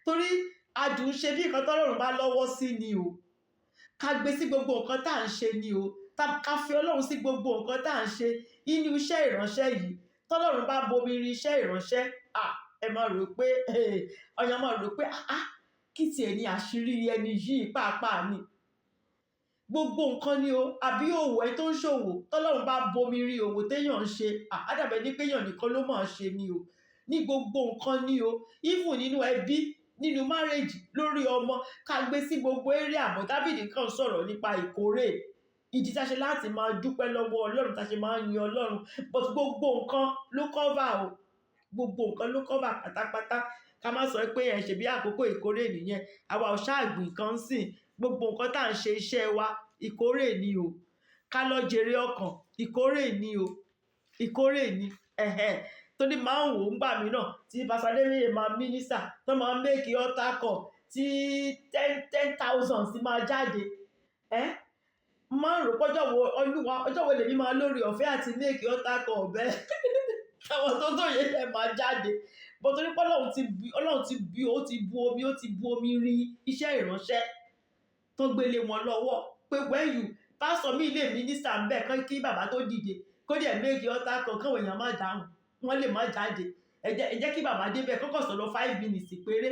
torí adùn ṣe bí nǹkan tọ́lọ́run bá lọ́wọ́ sí ni o. Ká gbé sí gbogbo nǹkan tá à ń ṣe ni o. Ká fi Ọlọ́run sí gbogbo nǹkan tá à ń ṣe nínú iṣẹ́ ìránṣẹ́ yìí. Tọ́lọ́run bá bomi rin iṣẹ́ ìránṣẹ́, ẹ máa rò pé ọyàn máa rò pé, ah, kí tiẹ̀ ní àṣírí ẹni yìí pàápàá ni. Gbogbo nǹkan ni o. Àbí òwò ẹ tó ń ṣòwò, tọ́lọ́run bá bomi rin òwò téèyàn ń ṣe, á dàbẹ̀ ní pé èèyàn nìkan ló máa ṣe ni o. Ní gbogbo nǹkan ni o, even nínú ẹbí, nínú marriage, lórí ọmọ, ká gbé sí gbogbo area. Àmọ́ David kàn sọ̀rọ̀ nípa ìkórè, ìdí tá a ṣe láti máa dúpẹ́ lọ́wọ́ Ọlọ́run, tá a ṣe máa ń yin Ọlọ́run. But gbogbo nǹkan ló cover o, gbogbo nǹkan ló cover pátápátá. Ká má sọ pé ẹ ṣe bí àkókò ìkórè nìyẹn, àwa ò ṣáàgbìn kan sìn. Gbogbo nǹkan tá à ń ṣe, iṣẹ́ wa, ìkórè ni o. Ká lọ jèrè ọkàn, ìkórè ni o, ìkórè ni. Ẹ̀hẹ̀. Torí máa ń wò ó ńgbà mìíràn tí Pastor Adébóyè máa minister, tó máa make altar call tí ten ten thousand sì máa jáde. Ẹ́ máa ń rò pọ́jọ́ wo, Olúwa, ọjọ́ wo lèmi máa lórí ọ̀fẹ́ àti make altar call bẹ́ẹ̀, táwọn tó tó yẹ ẹ máa jáde. But torí pé Ọlọ́run ti bí, ó ti bu omi rí iṣẹ́ ìránṣẹ́ tó gbélé wọn lọ́wọ́, pé when you pastor mi lè minister ń bẹ̀ kán, kí bàbá tó dìde kó dẹ̀ make altar call, káwọn èèyàn má dáhùn, wọ́n lè má jáde. Ẹ jẹ́ kí bàbá débẹ̀, kọ́kọ́ sọ̀rọ̀ 5 minutes péré,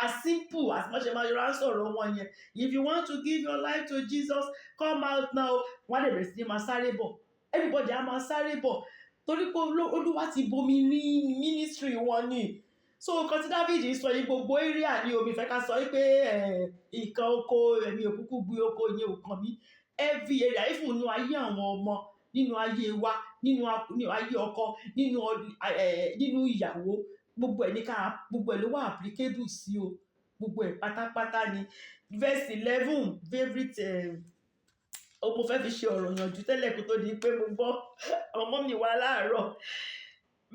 as simple as wọ́n ṣe máa yọra ń sọ̀rọ̀ wọn yẹn: "If you want to give your life to Jesus, come out now." Wọ́n á lè bẹ̀rẹ̀ sí ní máa sáré bọ̀, everybody á máa sáré bọ̀, torí pé Olúwa ti bomi ní ministry wọn ni. So nǹkan tí David sọ yìí, gbogbo area ní omi fẹ́ ká sọ pé ìkan oko ẹ̀mí òkúkú gbé oko yẹn ò kàn mí. Every area, even nínú ayé àwọn ọmọ, nínú ayé wa, nínú ayé ọkọ, nínú ìyàwó, gbogbo ẹ̀ ní ká, gbogbo ẹ̀ ló wà applicable sí o, gbogbo ẹ̀ pátápátá ni. Verse 11, favourite, mo fẹ́ fi ṣe ọ̀rọ̀ yànjú tẹ́lẹ̀ kó tó di pé mo gbọ́ àwọn ọmọ mi wá láàárọ̀.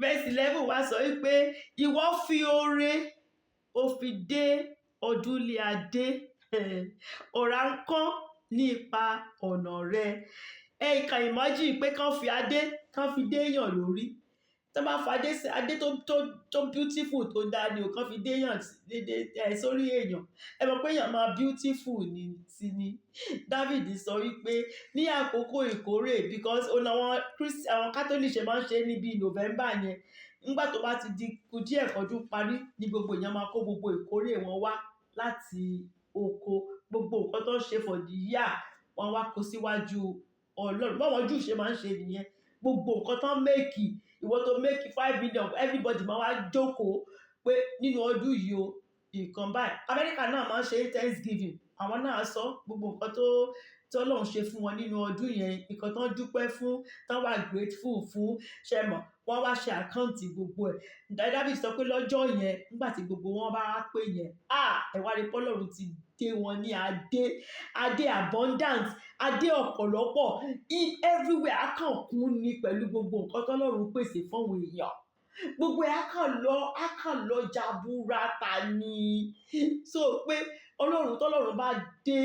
Verse 11 wá sọ wípé ìwọ fi oore ó fi dé ọdúnlé adé, ọ̀rá ń kán ní ipa ọ̀nà rẹ. Ẹ kàn imagine pé kán fi adé, kán fi déèyàn lórí. Tó bá fa adé sí, adé tó beautiful, tó dáa ni o, kán fi déèyàn dédé ẹ sórí èèyàn, ẹ mọ̀ pé èèyàn máa beautiful ní sí ni. David sọ wípé ní àkókò ìkórè, because ó náwọn Christ, àwọn Catholic ṣe máa ń ṣe níbi November yẹn, nígbà tó bá ti di kù díẹ̀ kọdún parí ní gbogbo èèyàn máa kó gbogbo ìkórè wọn wá láti oko, gbogbo nǹkan tó ń ṣe for the year, wọ́n wá kó síwájú Ọlọ́run. Báwọn Júù ṣe máa ń ṣe nìyẹn. Gbogbo nǹkan tó ń make, ìwọ tó make 5 million, everybody máa wá jókòó pé nínú ọdún yìí o, nǹkan báyìí. Amẹ́ríkà náà máa ń ṣe Thanksgiving. Àwọn náà sọ gbogbo nǹkan tó Ọlọ́run ṣe fún wọn nínú ọdún yẹn, nǹkan tó ń dúpẹ́ fún, tó wà grateful fún, ṣe mọ̀, wọ́n wá ṣe account gbogbo ẹ̀. David sọ pé lọ́jọ́ yẹn, nígbà tí gbogbo wọn bá wá pé yẹn, ah, ẹ wá rí pọ́lọ́run ti dé wọn ní adé, adé abundance, adé ọ̀pọ̀lọpọ̀ in everywhere. Á kàn kún ni pẹ̀lú gbogbo nǹkan tọ́lọ́run pèsè fún àwọn èèyàn. Gbogbo ẹ̀ á kàn lọ jaburata ni. So pé Ọlọ́run, tọ́lọ́run bá dé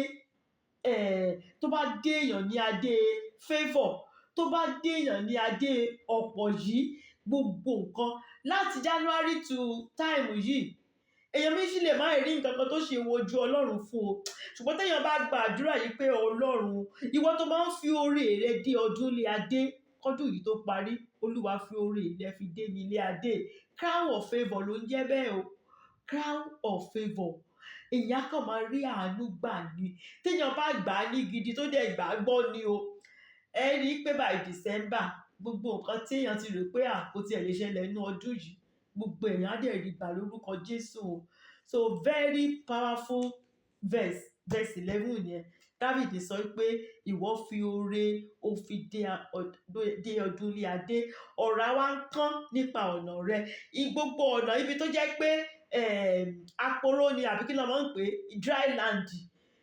ẹ̀, tó bá dé èèyàn ní adé favour, tó bá dé èèyàn ní adé ọ̀pọ̀ yìí, gbogbo nǹkan láti January to time yìí, èèyàn méjì lè má rí nǹkan kan tó ṣe wojú Ọlọ́run fún o. Ṣùgbọ́n téèyàn bá gba àdúrà yìí pé Ọlọ́run, ìwọ tó máa ń fi oore rẹ dé ọdún lé adé, kọ́dún yìí tó parí, Olúwa, fi oore rẹ fi dé ní ilé adé. Crown of favour ló ń jẹ́ bẹ́ẹ̀ o. Crown of favour, èèyàn kàn máa rí àánú gbà ní. Téèyàn bá gbà á ní gidi, tó dẹ̀ gbà á gbọ́ ni o, ẹ rí i pé by December, gbogbo nǹkan téèyàn ti rò pé àpótí ẹ̀ lè ṣẹlẹ̀ nínú ọdún yìí, gbogbo èèyàn á dẹ̀ rí gbà lórúkọ Jésù o. So very powerful verse, verse 11 yẹn. David sọ pé ìwọ fi oore ó fi dé ọdún lé adé, ọ̀rá wa ń kán nípa ọ̀nà rẹ. Gbogbo ọ̀nà ibi tó jẹ́ pé aporó ni, àbí kí ló máa ń pè é, dry land,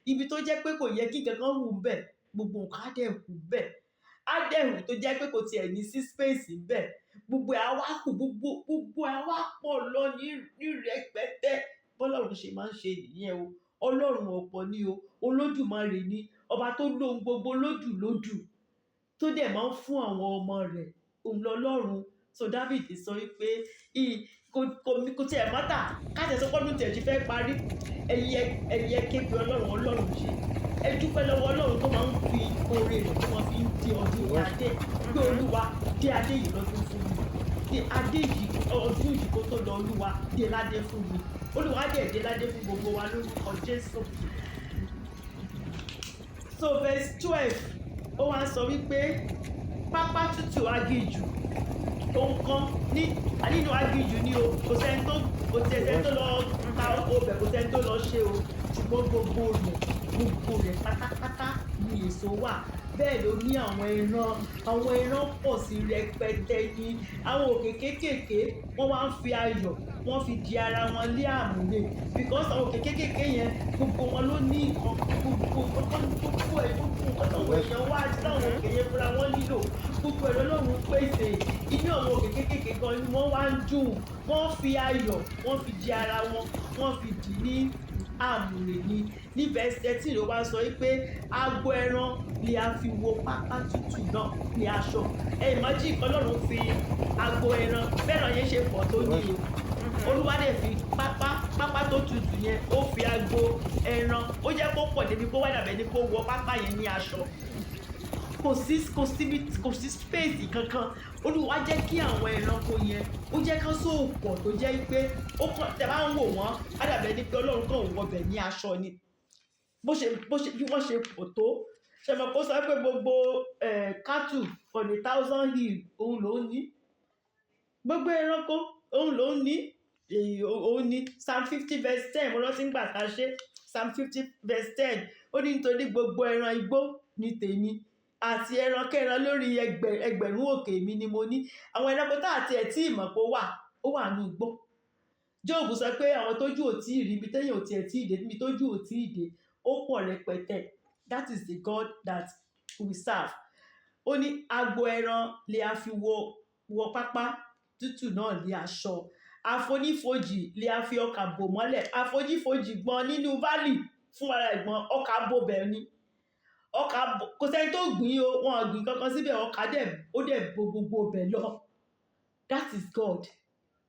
ibi tó jẹ́ pé kò yẹ kí nǹkan kan hù ń bẹ̀, gbogbo nǹkan á dẹ̀ hù bẹ̀, á dẹ̀ hù, tó jẹ́ pé kò tiẹ̀ ní sí space ń bẹ̀, gbogbo ẹ̀ á wá hù, gbogbo ẹ̀ á wá pọ̀ lọ ní rẹpẹtẹ. Bọ́lọ́run ṣe máa ń ṣe nìyẹn o. Ọlọ́run ọ̀pọ̀ ni o. Olódùmarè ni ọba tó lóhun gbogbo lódù lódù, tó dẹ̀ máa ń fún àwọn ọmọ rẹ̀. Òun lọ́lọ́run. So David sọ wípé kò tiẹ̀ matter káṣẹ̀ sọ pọ́dún tiẹ̀ ti fẹ́ parí, ẹ̀yin ẹ ké pe Ọlọ́run. Ọlọ́run yìí, ẹ dúpẹ́ lọ́wọ́ Ọlọ́run tó máa ń fi oore rẹ̀, tó máa fi ń dé ọdún ní adé, pé Olúwa, dé adé yìí lọ́dún fún mi, dé adé yìí ọdún yìí kó tó lọ. Olúwa, dé ládé fún mi. Olúwa dẹ̀ dé ládé fún gbogbo wa lórúkọ Jésù. So verse 12, ó wá sọ wípé pápá tútù aginjù tó ń kán ní nínú aginjù ni o. Kò sẹ́ni tó, kò tiẹ̀ sẹ́ni tó lọ ta oko bẹ̀, kò sẹ́ni tó lọ ṣe o, ṣùgbọ́n gbogbo rẹ̀ pátápátá ni èso wà. Bẹ́ẹ̀ ló ní àwọn ẹran. Àwọn ẹran pọ̀ sí rẹpẹtẹ ní àwọn òkè kéékèèké. Wọ́n wá ń fi ayọ̀, wọ́n fi di ara wọn lé àmúre, because àwọn òkè kéékèèké yẹn, gbogbo wọn ló ní nǹkan, gbogbo nǹkan, gbogbo ẹ̀, gbogbo nǹkan táwọn èèyàn wá àti táwọn òkè yẹn fúnra wọn nílò, gbogbo ẹ̀ lọ́lọ́run pèsè. Inú àwọn òkè kéékèèké gan ni wọ́n wá ń dùn. Wọ́n fi ayọ̀, wọ́n fi di ara wọn, wọ́n fi dì ní àmùrè ni. Ní verse 13, ló wá sọ pé agbo ẹran ni a fi wo pápá tútù náà ní aṣọ. Ẹ imagine, Ọlọ́run fi agbo ẹran, bẹ́ẹ̀ràn yẹn ṣe pọ̀ tó ní o, Olúwa dẹ̀ fi pápá tó tutù yẹn, ó fi agbo ẹran, ó jẹ́ kó pọ̀ débi kó wá dàbẹ̀ ní kó wọ pápá yẹn ní aṣọ. Kò síbi, kò sí space kankan. Olúwa jẹ́ kí àwọn ẹranko yẹn, ó jẹ́ kán sóòpọ̀ tó jẹ́ pé ó kàn tẹ̀ bá ń wò wọ́n, á dàbẹ̀ ní pé Ọlọ́run kàn wọbẹ̀ ní aṣọ ni. Bó ṣe bí wọ́n ṣe pọ̀ tó, ṣe mọ̀ kó sọ pé gbogbo cattle on a thousand hill, òun ló ń ní gbogbo ẹranko, òun ló ń ní èyí, òun ní. Psalm 50 verse 10, mo rántí ngbà tá a ṣe Psalm 50 verse 10, ó ní nítorí gbogbo ẹran igbó ní tèmi àti ẹran kẹran lórí ẹgbẹ̀rún òkè mi ni mo ní. Àwọn ẹranko tá àti ẹ̀ tí ìmọ̀ pé ó wà, ó wà ní igbó. Jóòbù sọ pé àwọn tójú ò tí ì rí, ibi téèyàn ò tiẹ̀ tí ì dé, níbi tójú ò tí ì dé, ó pọ̀ rẹpẹtẹ. That is the God that we serve. Ó ní agbo ẹran lè a fi wọ pápá tútù náà lé aṣọ. Àfonífojì lè a fi ọkà bò mọ́lẹ̀. Àfonífojì gbọ́n nínú valley fún ara ẹ̀gbọ́n, ọkà bò bẹ̀ ni, ọkà kò sẹ́ni tó gbìn o, wọn ò gbìn kankan síbẹ̀, ọkà dẹ̀, ó dẹ̀ bo gbogbo bẹ̀ lọ. That is God.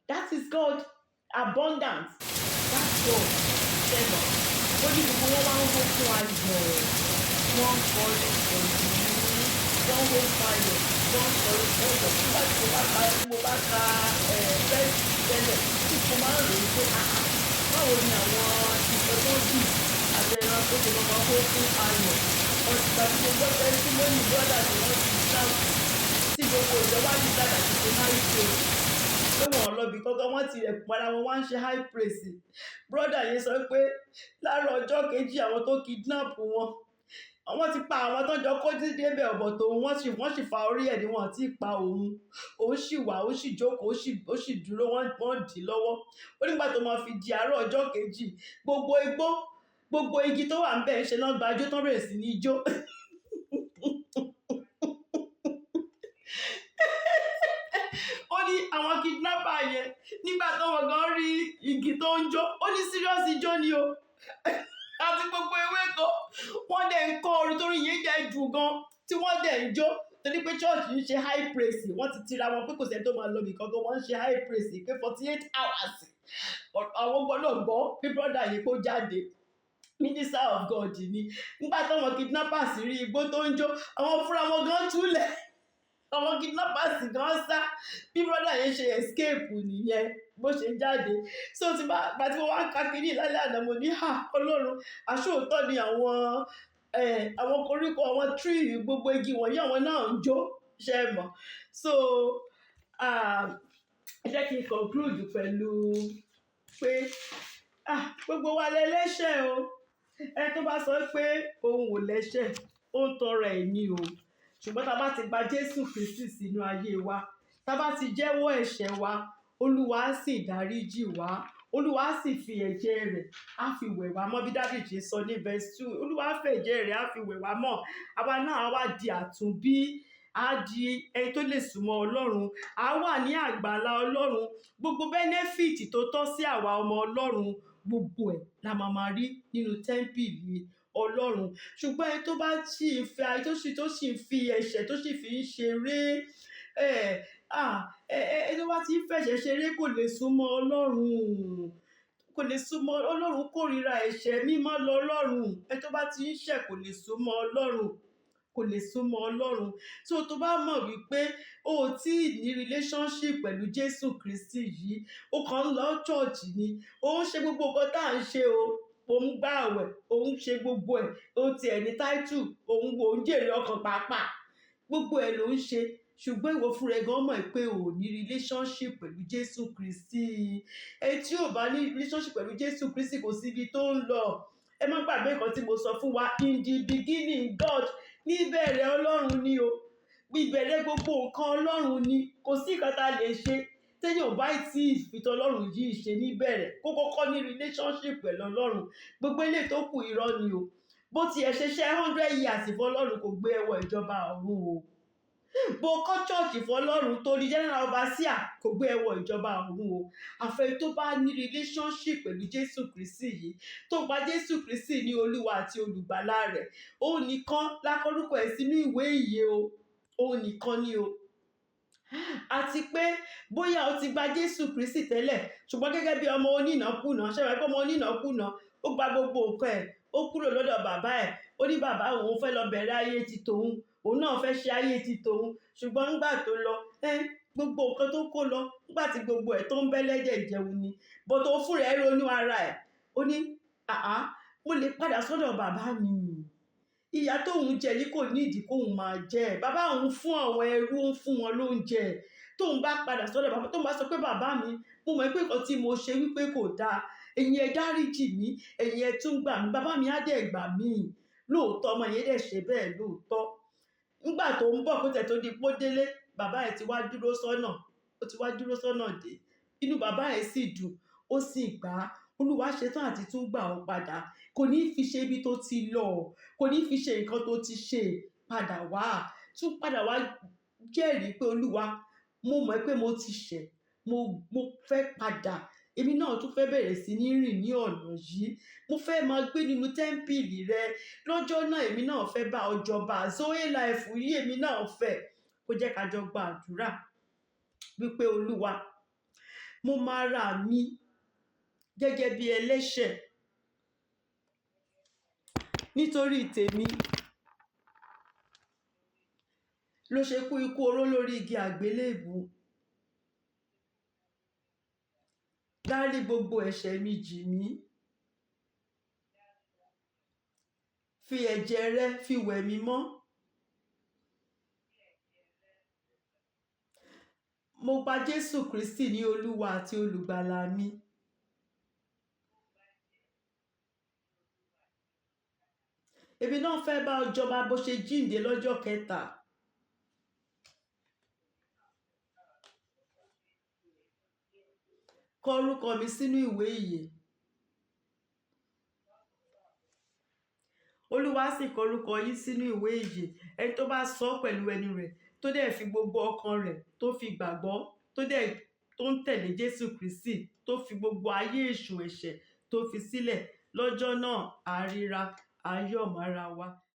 That is God. Abundance, that's God. Ṣẹ́gbọ̀n ó ní gbogbo wọn wá ń hó fún ayọ̀, wọ́n ń kọrin pẹ̀lú, wọ́n ń hó fún ayọ̀, wọ́n ń kọrin fún ọ̀dọ̀. Nígbà tí mo bá ka verse tẹ́lẹ̀, mo máa ń rò ó pé, ah, ah, báwo ni àwọn nǹkan tó dùn àti ẹran tó ṣe máa hó fún ayọ̀? Ọ̀sìgbà tí mo gbọ́ testimony brother tí wọ́n ti sáà tí gbogbo ìjọba ti dàgbà ti ṣe high praise pé wọ́n lọ bí kankan, wọ́n ti rẹ̀ para wọn, wá ń ṣe high praise. Brother yẹn sọ pé láàárọ̀ ọjọ́ kejì, àwọn tó kidnap wọn, àwọn ti pa àwọn tó jọ kó débẹ̀ ọ̀bọ̀ tó wọ́n sì fa orí ẹ̀ ní wọ́n ti pa òun. Òun sì wà, ó sì jókòó, ó sì dúró, wọ́n dì í lọ́wọ́. Ó nígbà tó máa fi di àárọ̀ ọjọ́ kejì, gbogbo igbó, gbogbo igi tó wà ń bẹ̀ ń ṣe náà gbajó tán, bẹ̀rẹ̀ sí ní jó. Ó ní àwọn kidnapper yẹn, nígbà táwọn gan rí igi tó ń jó, ó ní serious ijó ni o, àti gbogbo ewéko, wọ́n dẹ̀ ń kọ́ orin torí yẹn jẹ́ jù gan tí wọ́n dẹ̀ ń jó, torí pé church ń ṣe high praise. Wọ́n ti tira wọn pé kò sẹ́ni tó máa lọ bìkan gan. Wọ́n ń ṣe high praise pé 48 hours, àwọn gbọ́dọ̀ gbọ́ pé brother yìí kó jáde. Minister of God ni. Nígbà táwọn kidnappers rí igbó tó ń jó, àwọn fúnra wọn gan túlẹ̀, àwọn kidnappers gan sá. Bí brother yẹn ṣe escape nìyẹn, bó ṣe jáde. So tí bá tí mo wá ń ka kiri lálẹ́ àná, mo ní, "Ha, Ọlọ́run, aṣóòótọ́ ni àwọn koríko, àwọn tree, gbogbo igi wọ̀nyí, àwọn náà ń jó." Ṣe mọ̀? So ẹ jẹ́ kí n conclude pẹ̀lú pé, ah, gbogbo wa lẹ́lẹ́ṣẹ̀ o. Ẹ tó bá sọ pé òun ò lẹ́ṣẹ̀, ó ń tọrọ ẹ̀ ní o. Ṣùgbọ́n tá a bá ti gba Jésù Kristi sínú ayé wa, tá a bá ti jẹ́wọ́ ẹ̀ṣẹ̀ wa, Olúwa á sì dáríjì wá, Olúwa á sì fi ẹ̀jẹ̀ rẹ̀, á fi wẹ̀ wá mọ́. Bí Dáfídì sọ ní verse 2, Olúwa á fi ẹ̀jẹ̀ rẹ̀, á fi wẹ̀ wá mọ́. Àwa náà á wá di àtúnbí, á di ẹni tó lè súnmọ́ Ọlọ́run, á wà ní àgbàlá Ọlọ́run. Gbogbo benefit tó tọ́ sí àwa ọmọ Ọlọ́run, gbogbo ẹ̀ la máa máa rí nínú tẹ́ḿpìlì Ọlọ́run. Ṣùgbọ́n ẹni tó bá sì ń fẹ́, tó sì ń fi ẹ̀ṣẹ̀, tó sì fi ń ṣeré, ẹ̀ ah ẹ ẹ tó bá ti ń fẹ̀ṣẹ̀ ṣeré, kò lè súnmọ́ Ọlọ́run, kò lè súnmọ́ Ọlọ́run. Kórìíra ẹ̀ṣẹ̀, mímọ́ lọ́lọ́run. Ẹni tó bá ti ń ṣẹ̀ kò lè súnmọ́ Ọlọ́run, kò lè súnmọ́ Ọlọ́run. So tó bá mọ̀ wípé o ò tí ì ní relationship pẹ̀lú Jésù Kristi yìí, o kàn ń lọ church ni, o ń ṣe gbogbo nǹkan tá à ń ṣe o, ò ń gbààwẹ̀, ò ń ṣe gbogbo ẹ̀, o tiẹ̀ ní title, òun ò ń jèrè ọkàn pàápàá, gbogbo ẹ̀ ló ń ṣe, ṣùgbọ́n ìwọ fúnra ẹ gan mọ̀ pé o ò ní relationship pẹ̀lú Jésù Kristi. Ẹni tí ò bá ní relationship pẹ̀lú Jésù Kristi, kò síbi tó ń lọ. Ẹ má gbàgbé nǹkan tí mo sọ fún wa: in the beginning, God Níbẹ̀rẹ̀ Ọlọ́run ni o, ìbẹ̀rẹ̀ gbogbo nǹkan Ọlọ́run ni. Kò sí nǹkan tá a lè ṣe téèyàn ò bá tí ì fi tọlọ́run yìí ṣe níbẹ̀rẹ̀, kó kọ́kọ́ ní relationship pẹ̀lú Ọlọ́run. Gbogbo eléyìí tó kù irọ́ ni o. Bó tiẹ̀ ṣe ṣe 100 years fọlọ́run, kò gbé ẹwọ ìjọba ọ̀run o. Bó kọ́ church fọlọ́run torí general overseer, kò gbé ẹwọ ìjọba ọ̀run o. Àfẹ́ tó bá ní relationship pẹ̀lú Jésù Kristi yìí, tó gba Jésù Kristi ní Olúwa àti olùgbàlà rẹ̀, òun nìkan lákọrúkọ ẹ̀ sínú ìwé ìyè o. Òun nìkan ni o. Àti pé bóyá o ti gba Jésù Kristi tẹ́lẹ̀, ṣùgbọ́n gẹ́gẹ́ bí ọmọ onínàkúnà, ṣé wàá pé ọmọ onínàkúnà, ó gba gbogbo nǹkan ẹ̀, ó kúrò lọ́dọ̀ bàbá ẹ̀, ó ní bàbá òun fẹ́ lọ bẹ̀rẹ̀ ayé ti tòun, òun náà fẹ́ ṣe ayé ti tòun. Ṣùgbọ́n nígbà tó lọ, gbogbo nǹkan tó kó lọ, nígbà tí gbogbo ẹ̀ tó ń bẹ́lẹ́dẹ̀ jẹun ni bọ́tò fún rẹ̀ ronú ara ẹ̀, ó ní àá, mo lè padà sọ́dọ̀ bàbá mi, ìyà tóun jẹ yìí kò ní ìdí kóun máa jẹ, bàbá òun fún àwọn ẹrú, ó ń fún wọn lóúnjẹ. Tóun bá padà sọ́dọ̀ bàbá, tóun bá sọ pé bàbá mi, mo mọ̀ pé nǹkan tí mo ṣe wípé kò dáa, ẹ̀yin ẹ dáríjì mí, ẹ̀yin ẹ tún gbà mí, bàbá mi á dẹ̀ gbà mí. Lóòótọ́ ọmọ yẹn dẹ̀ ṣe bẹ́ẹ̀ lóòótọ́. Nígbà tó ń bọ̀, kó tẹ̀ tó di pó délé, bàbá ẹ̀ ti wá dúró sọ́nà, ó ti wá dúró sọ́nà dé. Inú bàbá ẹ̀ sì dùn, ó sì gbà á. Olúwa ṣetán àti tún gbà ọ́ padà. Kò ní fi ṣe ibi tó ti lọ, kò ní fi ṣe nǹkan tó ti ṣe. Padà wá, tún padà wá jẹ́rìí pé Olúwa, mo mọ̀ pé mo ti ṣẹ̀, mo fẹ́ padà, èmi náà tún fẹ́ bẹ̀rẹ̀ sí ní rìn ní ọ̀nà yìí, mo fẹ́ máa gbé nínú tẹ́ḿpìlì rẹ lọ́jọ́ náà, èmi náà fẹ́ bá ọ jọba. Zoe life yìí èmi náà fẹ́. Kó jẹ́ ká jọ gba àdúrà wípé Olúwa, mo máa ra mi gẹ́gẹ́ bí ẹlẹ́ṣẹ̀ nítorí tèmi ló ṣe kú ikú oró lórí igi àgbélébùú. Dárí gbogbo ẹ̀ṣẹ̀ mi jì mí, fi ẹ̀jẹ̀ rẹ fi wẹ̀ mí mọ́. Mo gba Jésù Kristi ní Olúwa àti olùgbàlà mi. Èmi náà fẹ́ bá ọ jọba bó ṣe jíǹde lọ́jọ́ kẹta. Kọ orúkọ mi sínú ìwé ìyè. Olúwa sì kọ orúkọ yín sínú ìwé ìyè. Ẹni tó bá sọ pẹ̀lú ẹnu rẹ̀, tó dẹ̀ fi gbogbo ọkàn rẹ̀ tó fi gbàgbọ́, tó dẹ̀ tó ń tẹ̀lé Jésù Kristi, tó fi gbogbo ayé èṣù ẹ̀ṣẹ̀ tó fi sílẹ̀, lọ́jọ́ náà á ríra, á yọ̀ mọ́ra wa.